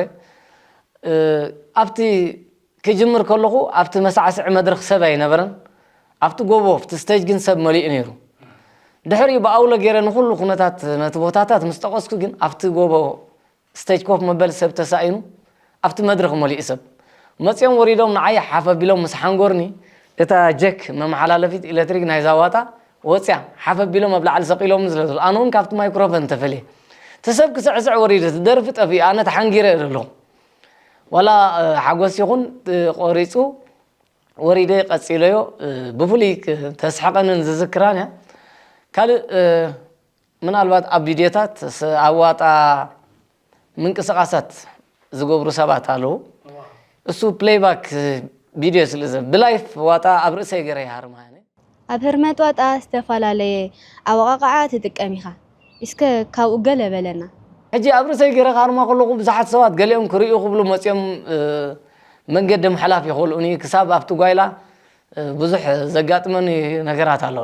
ኣብቲ ክጅምር ከለኹ ኣብቲ መሳዕስዒ መድረኽ ሰብ ኣይነበረን። ኣብቲ ጎቦ ኣብቲ ስቴጅ ግን ሰብ መሊኡ ነይሩ። ድሕሪኡ ብኣውሎ ገይረ ንኹሉ ኩነታት ነቲ ቦታታት ምስ ጠቐስኩ ግን ኣብቲ ጎቦ ስቴጅ ኮፍ መበሊ ሰብ ተሳኢኑ ኣብቲ መድረኽ መሊኡ ሰብ። መጺኦም ወሪዶም ንዓይ ሓፍ ኣቢሎም ምስ ሓንጎርኒ እታ ጀክ መመሓላለፊት ኤሌክትሪክ ናይዛ ዋጣ ወጽያ ሓፍ ኣቢሎም ኣብ ላዕሊ ሰቒሎምኒ ስለ ዘሎ ኣነ እውን ካብቲ ማይክሮፎን ተፈልየ። እቲ ሰብ ክስዕስዕ ወሪዱ እቲ ደርፊ ጠፊኡ ኣነ ተሓንጊረ ኣለኹ። ዋላ ሓጎስ ይኹን ቆሪፁ ወሪደ ቀፂለዮ ብፍሉይ ተስሕቐንን ዝዝክራን እያ። ካልእ ምናልባት ኣብ ቪድዮታት ኣዋጣ ምንቅስቃሳት ዝገብሩ ሰባት ኣለዉ። እሱ ፕሌይባክ ቪድዮ ስለ ዘ ብላይፍ ዋጣ ኣብ ርእሰይ ገይረ ይሃርማ። ኣብ ህርመት ዋጣ ዝተፈላለየ ኣወቓቕዓ ትጥቀም ኢኻ። እስከ ካብኡ ገለ በለና። ሕጂ ኣብ ርእሰይ ገይረ ክሃርማ ከለኹ ብዙሓት ሰባት ገሊኦም ክርእዩ ክብሉ መፂኦም መንገዲ ምሕላፍ ይኽእሉ። እኒ ክሳብ ኣብቲ ጓይላ ብዙሕ ዘጋጥመኒ ነገራት ኣሎ።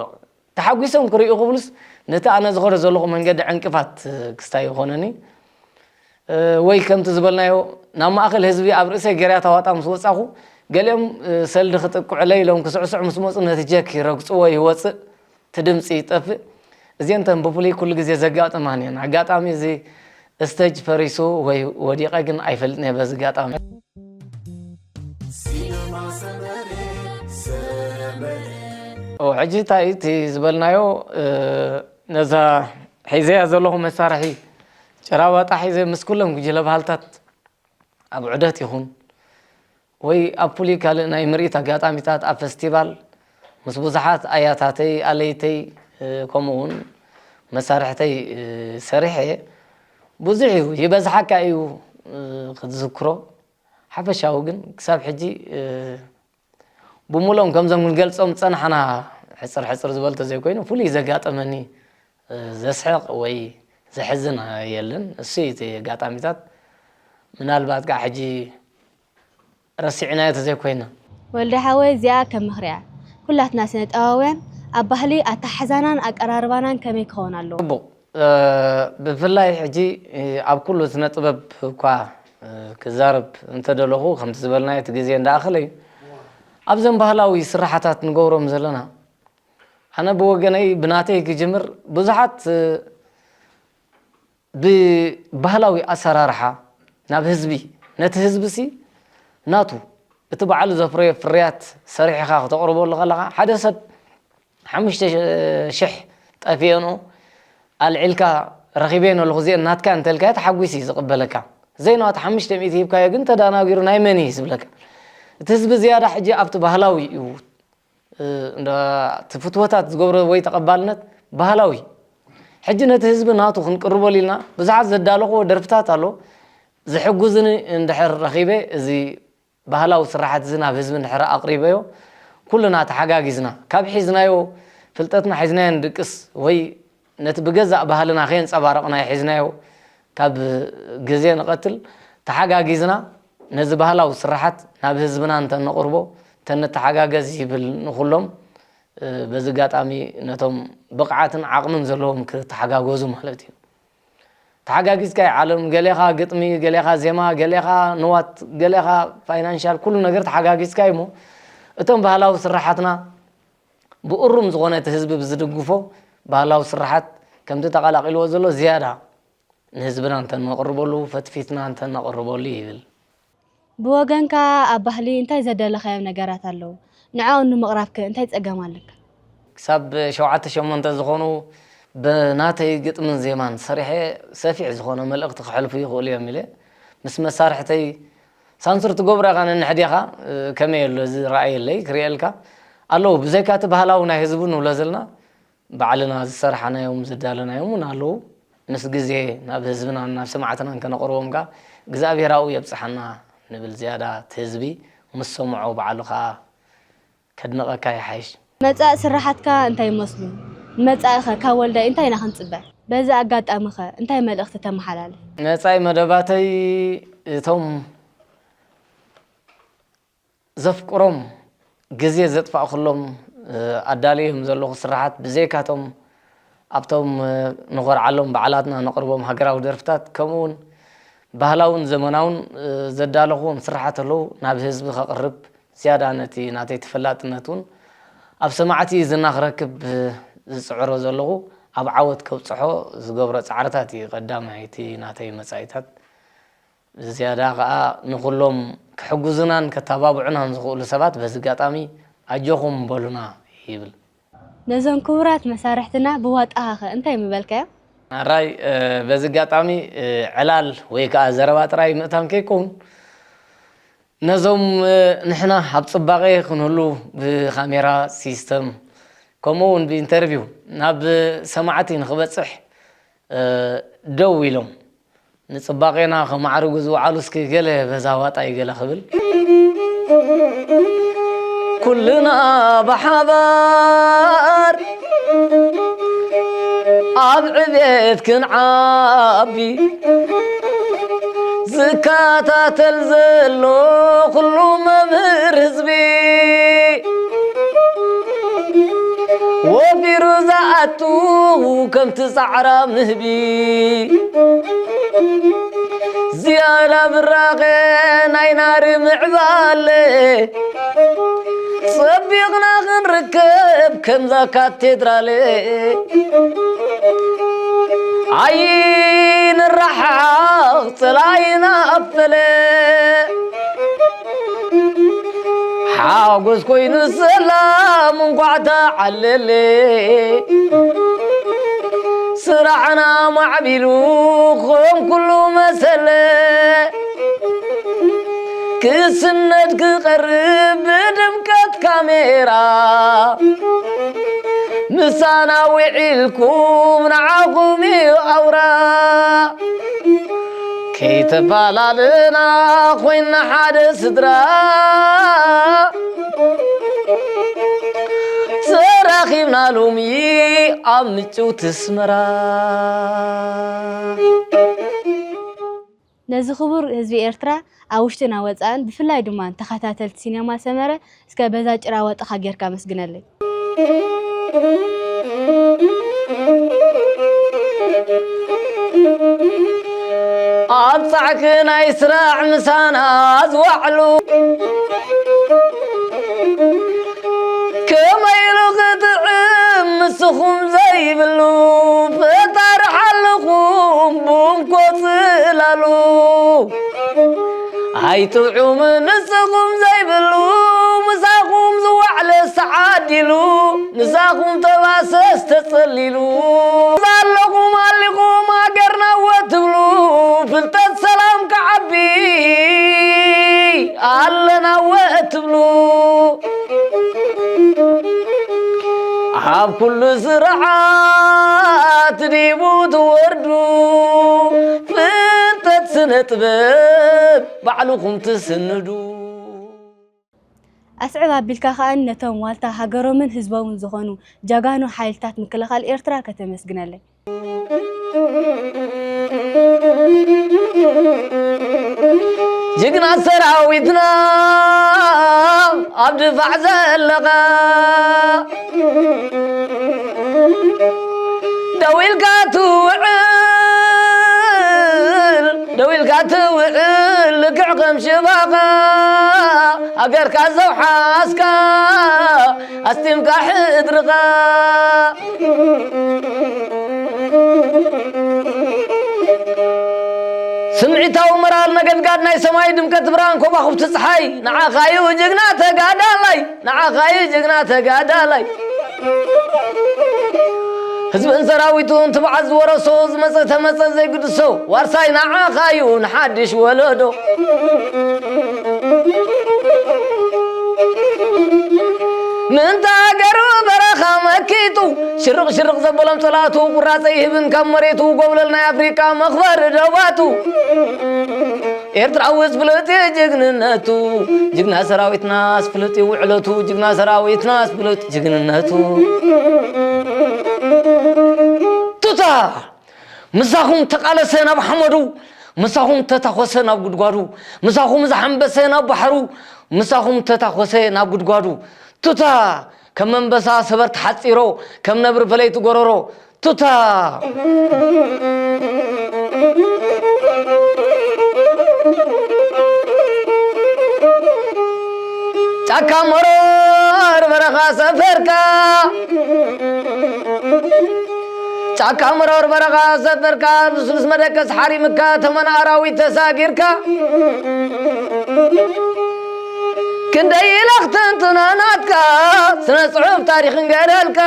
ተሓጒሶም ክርእዩ ክብሉስ ነቲ ኣነ ዝኸዶ ዘለኹ መንገዲ ዕንቅፋት ክስታይ ይኾነኒ። ወይ ከምቲ ዝበልናዮ ናብ ማእኸል ህዝቢ ኣብ ርእሰይ ገይረያ ታዋጣ ምስ ወፃኹ ገሊኦም ሰልዲ ክጥቅዑለይ ኢሎም ክስዕስዑ ምስ መፁ ነቲ ጀክ ይረግፅዎ ይወፅእ እቲ ድምፂ ይጠፍእ። እዚአን ተን ብፍሉይ ኩሉ ግዜ ዘጋጥማን እየን። ኣጋጣሚ እዚ ስቴጅ ፈሪሱ ወይ ወዲቐ ግን ኣይፈልጥን እየ በዚ ኣጋጣሚ። ሕጂ እንታይ እቲ ዝበልናዮ ነዛ ሒዘያ ዘለኹ መሳርሒ ጭራዋጣ ሒዘ ምስ ኩሎም ጉጅለ ባህልታት ኣብ ዑደት ይኹን ወይ ኣብ ፍሉይ ካልእ ናይ ምርኢት ኣጋጣሚታት ኣብ ፈስቲቫል ምስ ብዙሓት ኣያታተይ ኣለይተይ ከምኡ እውን መሳርሕተይ ሰሪሐ ብዙሕ እዩ ይበዝሓካ እዩ ክትዝክሮ ሓፈሻዊ ግን ክሳብ ሕጂ ብምልኦም ከምዞም ክንገልፆም ዝፀናሕና ሕፅር ሕፅር ዝበሉ ተዘይኮይኑ ፍሉይ ዘጋጠመኒ ዘስሕቕ ወይ ዘሕዝን የለን። እሱ እዩ እቲ ኣጋጣሚታት ምናልባት ከዓ ሕጂ ረሲዕናዮ ተዘይኮይና። ወልደ ሓወይ እዚኣ ከም ምኽሪ እያ። ኩላትና ስነ ጥበባውያን ኣብ ባህሊ ኣተሓሕዛናን ኣቀራርባናን ከመይ ክኸውን ኣለዎ? ፅቡቕ ብፍላይ ሕጂ ኣብ ኩሉ ስነ ጥበብ እኳ ክዛረብ እንተደለኹ ከምቲ ዝበልናዮ እቲ ግዜ እንዳኣኸለ እዩ ኣብዘን ባህላዊ ስራሓታት ንገብሮም ዘለና ኣነ ብወገነይ ብናተይ ክጅምር ብዙሓት ብባህላዊ ኣሰራርሓ ናብ ህዝቢ ነቲ ህዝቢ ሲ ናቱ እቲ ባዕሉ ዘፍረዮ ፍርያት ሰሪሕኻ ክተቕርበሉ ከለኻ፣ ሓደ ሰብ ሓሙሽተ ሽሕ ጠፊኤንኡ ኣልዒልካ ረኺበየን ኣለኹ፣ እዚአን ናትካ እንተልካዮ ተሓጒሱ እዩ ዝቕበለካ። ዘይናቱ ሓሙሽተ ሚእቲ ሂብካዮ ግን ተዳናጊሩ ናይ መን እዩ ዝብለካ። እቲ ህዝቢ ዝያዳ ሕጂ ኣብቲ ባህላዊ እዩ፣ እ፣ እንዳ-፣ እቲ ፍትወታት ዝገብሮ ወይ ተቐባልነት ባህላዊ። ሕጂ ነቲ ህዝቢ ናቱ ክንቅርበሉ ኢልና ብዙሓት ዘዳለኽዎ ደርፍታት ኣሎ። ዝሕጉዝኒ እንድሕር ረኺበ እዚ ባህላዊ ስራሓት እዚ ናብ ህዝቢ እንድሕር ኣቕሪበዮ፣ ኩልና ተሓጋጊዝና፣ ካብ ሒዝናዮ ፍልጠትና ሒዝናዮ ንድቅስ ወይ ነቲ ብገዛእ ባህልና ከየንጸባረቕናዮ ሒዝናዮ ካብ ግዜ ንቐትል፣ ተሓጋጊዝና ነዚ ባህላዊ ስራሓት ናብ ህዝብና እንተነቕርቦ፣ እንተንተሓጋገዝ ይብል ንኹሎም። እ፣ በዚ ኣጋጣሚ ነቶም ብቕዓትን ዓቕምን ዘለዎም ክተሓጋገዙ ማለት እዩ። ተሓጋጊዝካ እዩ ዓለም፣ ገሌኻ ግጥሚ፣ ገሌኻ ዜማ፣ ገሌኻ ንዋት፣ ገሌኻ ፋይናንሻል፣ ኩሉ ነገር ተሓጋጊዝካ እዩ እሞ፣ እቶም ባህላዊ ስራሓትና ብእሩም ዝኾነ እቲ ህዝቢ ብዝድግፎ ባህላዊ ስራሓት ከምቲ ተቐላቒልዎ ዘሎ ዝያዳ ንህዝብና እንተነቕርበሉ፣ ፈትፊትና እንተነቕርበሉ ይብል። ብወገንካ ኣብ ባህሊ እንታይ ዘደለኻዮም ነገራት ኣለዉ? ንዕኦም ንምቕራብከ እንታይ ጸገም ኣለካ? ክሳብ ሸውዓተ ሸሞንተ ዝኾኑ ብናተይ ግጥምን ዜማን ሰሪሐ ሰፊሕ ዝኾነ መልእኽቲ ክሕልፉ ይኽእሉ እዮም ኢለ ምስ መሳርሕተይ ሳንሱር ትገብሮ ኢኻ ነንሕድ ኢኻ፣ ከመይ ኣሎ እዚ ረኣየለይ ክርእየልካ ኣለዉ። ብዘይካ እቲ ባህላዊ ናይ ህዝቡ ንብሎ ዘለና ባዕልና ዝሰራሕናዮም ዝዳለናዮም እውን ኣለዉ። ምስ ግዜ ናብ ህዝብናን ናብ ሰማዕትናን ከነቕርቦም ከኣ እግዚኣብሔር ኣብኡ የብጽሓና ንብል። ዝያዳ እቲ ህዝቢ ምስ ሰምዖ ባዕሉ ከኣ ከድንቐካ ይሓይሽ። መጻኢ ስራሓትካ እንታይ ይመስሉ? ንመጻኢኸ ካብ ወልዳይ እንታይ ኢና ክንጽበ? በዚ ኣጋጣሚኸ እንታይ መልእኽቲ ተመሓላልፍ? መጻኢ መደባተይ እቶም ዘፍቅሮም ግዜ ዘጥፋእኩሎም፣ እ፣ ኣዳልዮም ዘለኹ ስራሓት ብዘይካቶም ኣብቶም፣ እ፣ ንኾርዓሎም በዓላትና ነቕርቦም ሃገራዊ ደርፍታት ከምኡ እውን ባህላውን ዘመናውን፣ እ፣ ዘዳለኹዎም ስራሓት ኣለዉ ናብ ህዝቢ ከቕርብ ዝያዳ ነቲ ናተይ ተፈላጥነት እውን ኣብ ሰማዕቲ ዝና ክረክብ፣ እ፣ ዝጽዕሮ ዘለኹ ኣብ ዓወት ከብጽሖ ዝገብሮ ጻዕርታት እዩ ቀዳማይ እቲ ናተይ መጻኢታት። ብዝያዳ ከኣ ንኹሎም ክሕግዙናን ከተባብዑናን ዝኽእሉ ሰባት በዚ ኣጋጣሚ ኣጆኹም በሉና ይብል። ነዞም ክቡራት መሳርሕትና ብዋጣኻኸ እንታይ ምበልካዮም? ኣራይ፣ እ፣ በዚ ኣጋጣሚ፣ እ፣ ዕላል ወይ ከኣ ዘረባ ጥራይ ምእታን ከይከውን፣ ነዞም፣ እ፣ ንሕና ኣብ ጽባቐ ክንህሉ ብካሜራ ሲስተም፣ ከምኡ እውን ብኢንተርቪው ናብ ሰማዕቲ ንኽበጽሕ፣ እ፣ ደው ኢሎም ንጽባቄና ከማዕርጉ ዝወዓሉ እስኪ ገለ በዛ ዋጣ እዩ ገለ ክብል። ኩልና ብሓባር ኣብ ዕቤት ክንዓቢ ዝከታተል ዘሎ ኩሉ መምህር ህዝቢ ወፊሩ ዝኣቱ ከምቲ ጻዕራ ምህቢ ዝያዳ ብራኸ ናይ ናሪ ምዕባለ ጸቢቕና ክንርከብ ከምዛ ካቴድራለ ኣይንረሓቕ ጸላኢና ኣፈለ ሓጎስ ኮይኑ ሰላም እንኳዕ ተዓለለ ስራሕና ማዕቢሉ ከም ኩሉ መሰለ ክስነድ ክቐርብ ብድምቀት ካሜራ ምሳና ውዒልኩም ንዓኹም እዩ ኣውራ ከይተፈላለና ኮይና ሓደ ስድራ ተራኺብና ሎሚ ኣብ ምጭውቲ ኣስመራ። ነዚ ክቡር ህዝቢ ኤርትራ ኣብ ውሽጥን ኣብ ወጻእን ብፍላይ ድማ ተኸታተልቲ ሲነማ ሰመረ እስከ በዛ ጭራ ዋጣኻ ጌርካ ኣመስግነለይ። ኣብ ጻዕቂ ናይ ስራሕ ምሳና ዝዋዕሉ ከመይ ኢሉ ክጥዕም ምስኹም ዘይብሉ ፈጣሪ ሓልኹም ብእንኮ ጽላሉ ኣይጥዑምን ንስኹም ዘይብሉ፣ ምሳኹም ዝዋዕለ ተዓዲሉ፣ ምሳኹም ተባሰስ ተጸሊሉ። ኣለኹም ኣሊኹም ሃገርና ወ ትብሉ፣ ፍልጠት ሰላም ክዓቢ ኣለና ወ ትብሉ። ኣብ ኩሉ ስርዓት ዲቡ ትወርዱ፣ ፍልጠት ስነ ጥበብ ባዕልኹም ትስንዱ። ኣስዕብ ኣቢልካ ከኣ ነቶም ዋልታ ሃገሮምን ህዝቦምን ዝኾኑ ጀጋኑ ሓይልታት ምክልኻል ኤርትራ ከተመስግነለይ። ጅግና ሰራዊትና ኣብ ድፋዕ ዘለኻ፣ ደው ኢልካ ትውዕል፣ ደው ኢልካ ትውዕል ልክዕ ከም ሽባኻ፣ ሃገርካ ዘውሓስካ ኣስጢምካ ሕድርኻ። ስምዒታዊ መራር ነገድጋድ ናይ ሰማይ ድምቀት ብርሃን ኮባኹብቲ ፀሓይ ንዓኻዩ ጅግና ተጋዳላይ፣ ንዓኻዩ ጅግና ተጋዳላይ። ህዝብን ሰራዊቱን ትብዓት ዝወረሶ ዝመፀ ተመፀ ዘይግድሶ ዋርሳይ ንዓኻዩ ንሓድሽ ወለዶ። ምእንቲ ሃገሩ በረኻ መኪቱ ሽርቕ ሽርቕ ዘበሎም ጸላቱ ቁራጸ ይህብን ካብ መሬቱ ጎብለል ናይ ኣፍሪቃ መኽበሪ ደባቱ። ኤርትራዊ ስፍልጥ እዩ ጅግንነቱ፣ ጅግና ሰራዊትና ስፍልጥ እዩ ውዕለቱ፣ ጅግና ሰራዊትና ስፍልጥ ጅግንነቱ። ቱታ! ምሳኹም ተቓለሰ ናብ ሓመዱ፣ ምሳኹም ተታኾሰ ናብ ጉድጓዱ፣ ምሳኹም ዝሓንበሰ ናብ ባሕሩ፣ ምሳኹም ተታኾሰ ናብ ጉድጓዱ። ቱታ! ከም መንበሳ ሰበር ተሓጺሮ፣ ከም ነብሪ ፈለይቲ ጎረሮ። ቱታ! ጫካ መሮር በረኻ ሰፈርካ፣ ጫካ መሮር በረኻ ሰፈርካ፣ ልስሉስ መደቀስ ሓሪምካ፣ ተመን ኣራዊት ተሳጊርካ፣ ክንደይ ኢለ ክትንትኖ ናትካ ስነ ጽሑፍ ታሪኽን ገደልካ።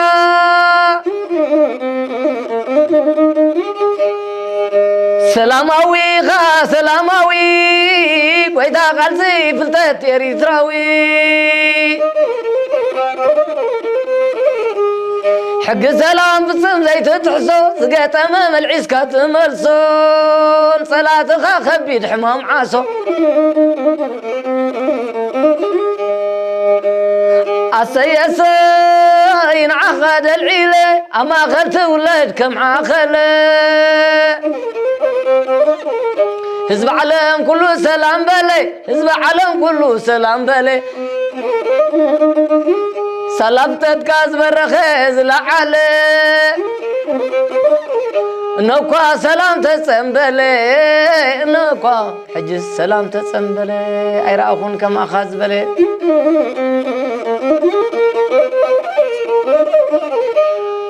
ሰላማዊ ኻ ሰላማዊ፣ ጎይታ ቃልሲ ፍልጠት ኤሪትራዊ። ሕጊ ሰላም ፍጽም ዘይትጥሕሶ፣ ዝገጠመ መልዒስካ ትመልሶ፣ ንጸላትኻ ከቢድ ሕማም ዓሶ። ኣሰይ ኣሰይ ንዓኻ ደልዒለ፣ ኣብ ማእኸል ትውለድ ከም ዓኸለ። ህዝቢ ዓለም ኩሉ ሰላም በለ፣ ህዝቢ ዓለም ኩሉ ሰላም በለ። ሰላም ፍልጠትካ ዝበረኸ ዝለዓለ። እነኳ ሰላም ተጸንበለ፣ እነኳ ሕጅስ ሰላም ተጸንበለ፣ ኣይረኣኹን ከማኻ ዝበለ።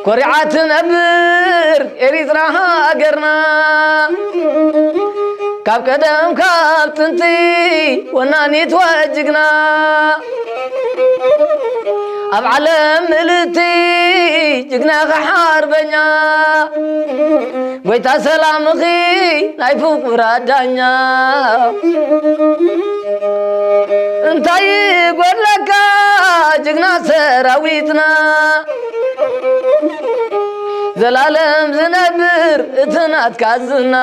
ኮሪዓ ትነብር ኤሪትራ ሃገርና፣ ካብ ቀደም ካብ ጥንቲ ወናኒት ወጅግና። ኣብ ዓለም ምልቲ ጅግናኺ ሓርበኛ፣ ጎይታ ሰላምኺ ናይ ፍቑራት ዳኛ። እንታይ ይጎድለካ ጅግና ሰራዊትና፣ ዘላለም ዝነብር እቲ ናትካ ዝና።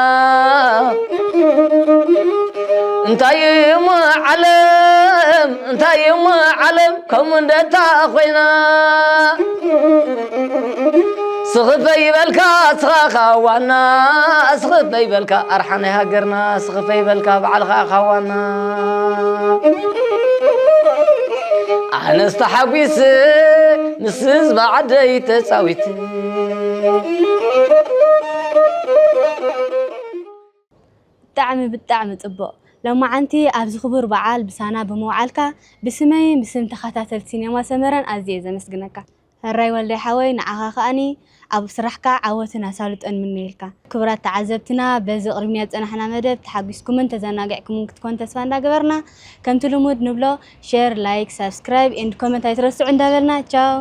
እንታይ እሞ ዓለም፣ እንታይ እሞ ዓለም ከምኡ እንደታ ኮይና። ስኽፈ ይበልካ ስኻ ኻዋና፣ ስኽፈ ይበልካ ኣርሓ ናይ ሃገርና፣ ስኽፈ ይበልካ ባዕልኻ ኻዋና። ኣነስ ተሓጒሰ ምስ ህዝቢ ዓደይ ተጻዊተ። ብጣዕሚ ብጣዕሚ ጽቡቕ። ሎማዓንቲ ኣብዚ ክቡር በዓል ብሳና ብምውዓልካ ብስመይን ብስም ተኸታተልቲ ሲኔማ ሰመረን ኣዝየ ዘመስግነካ። ሕራይ ወልዳይ ሓወይ፣ ንዓኻ ከኣኒ ኣብ ስራሕካ ዓወትን ኣሳልጦን ምነየልካ። ክቡራት ተዓዘብትና፣ በዚ ቅድሚያ ዝጸናሕና መደብ ተሓጒስኩምን ተዘናጊዕኩምን ክትኮን ተስፋ እንዳገበርና፣ ከምቲ ልሙድ ንብሎ፣ share, like, subscribe and comment ኣይትረስዑ እንዳበልና፣ ቻው።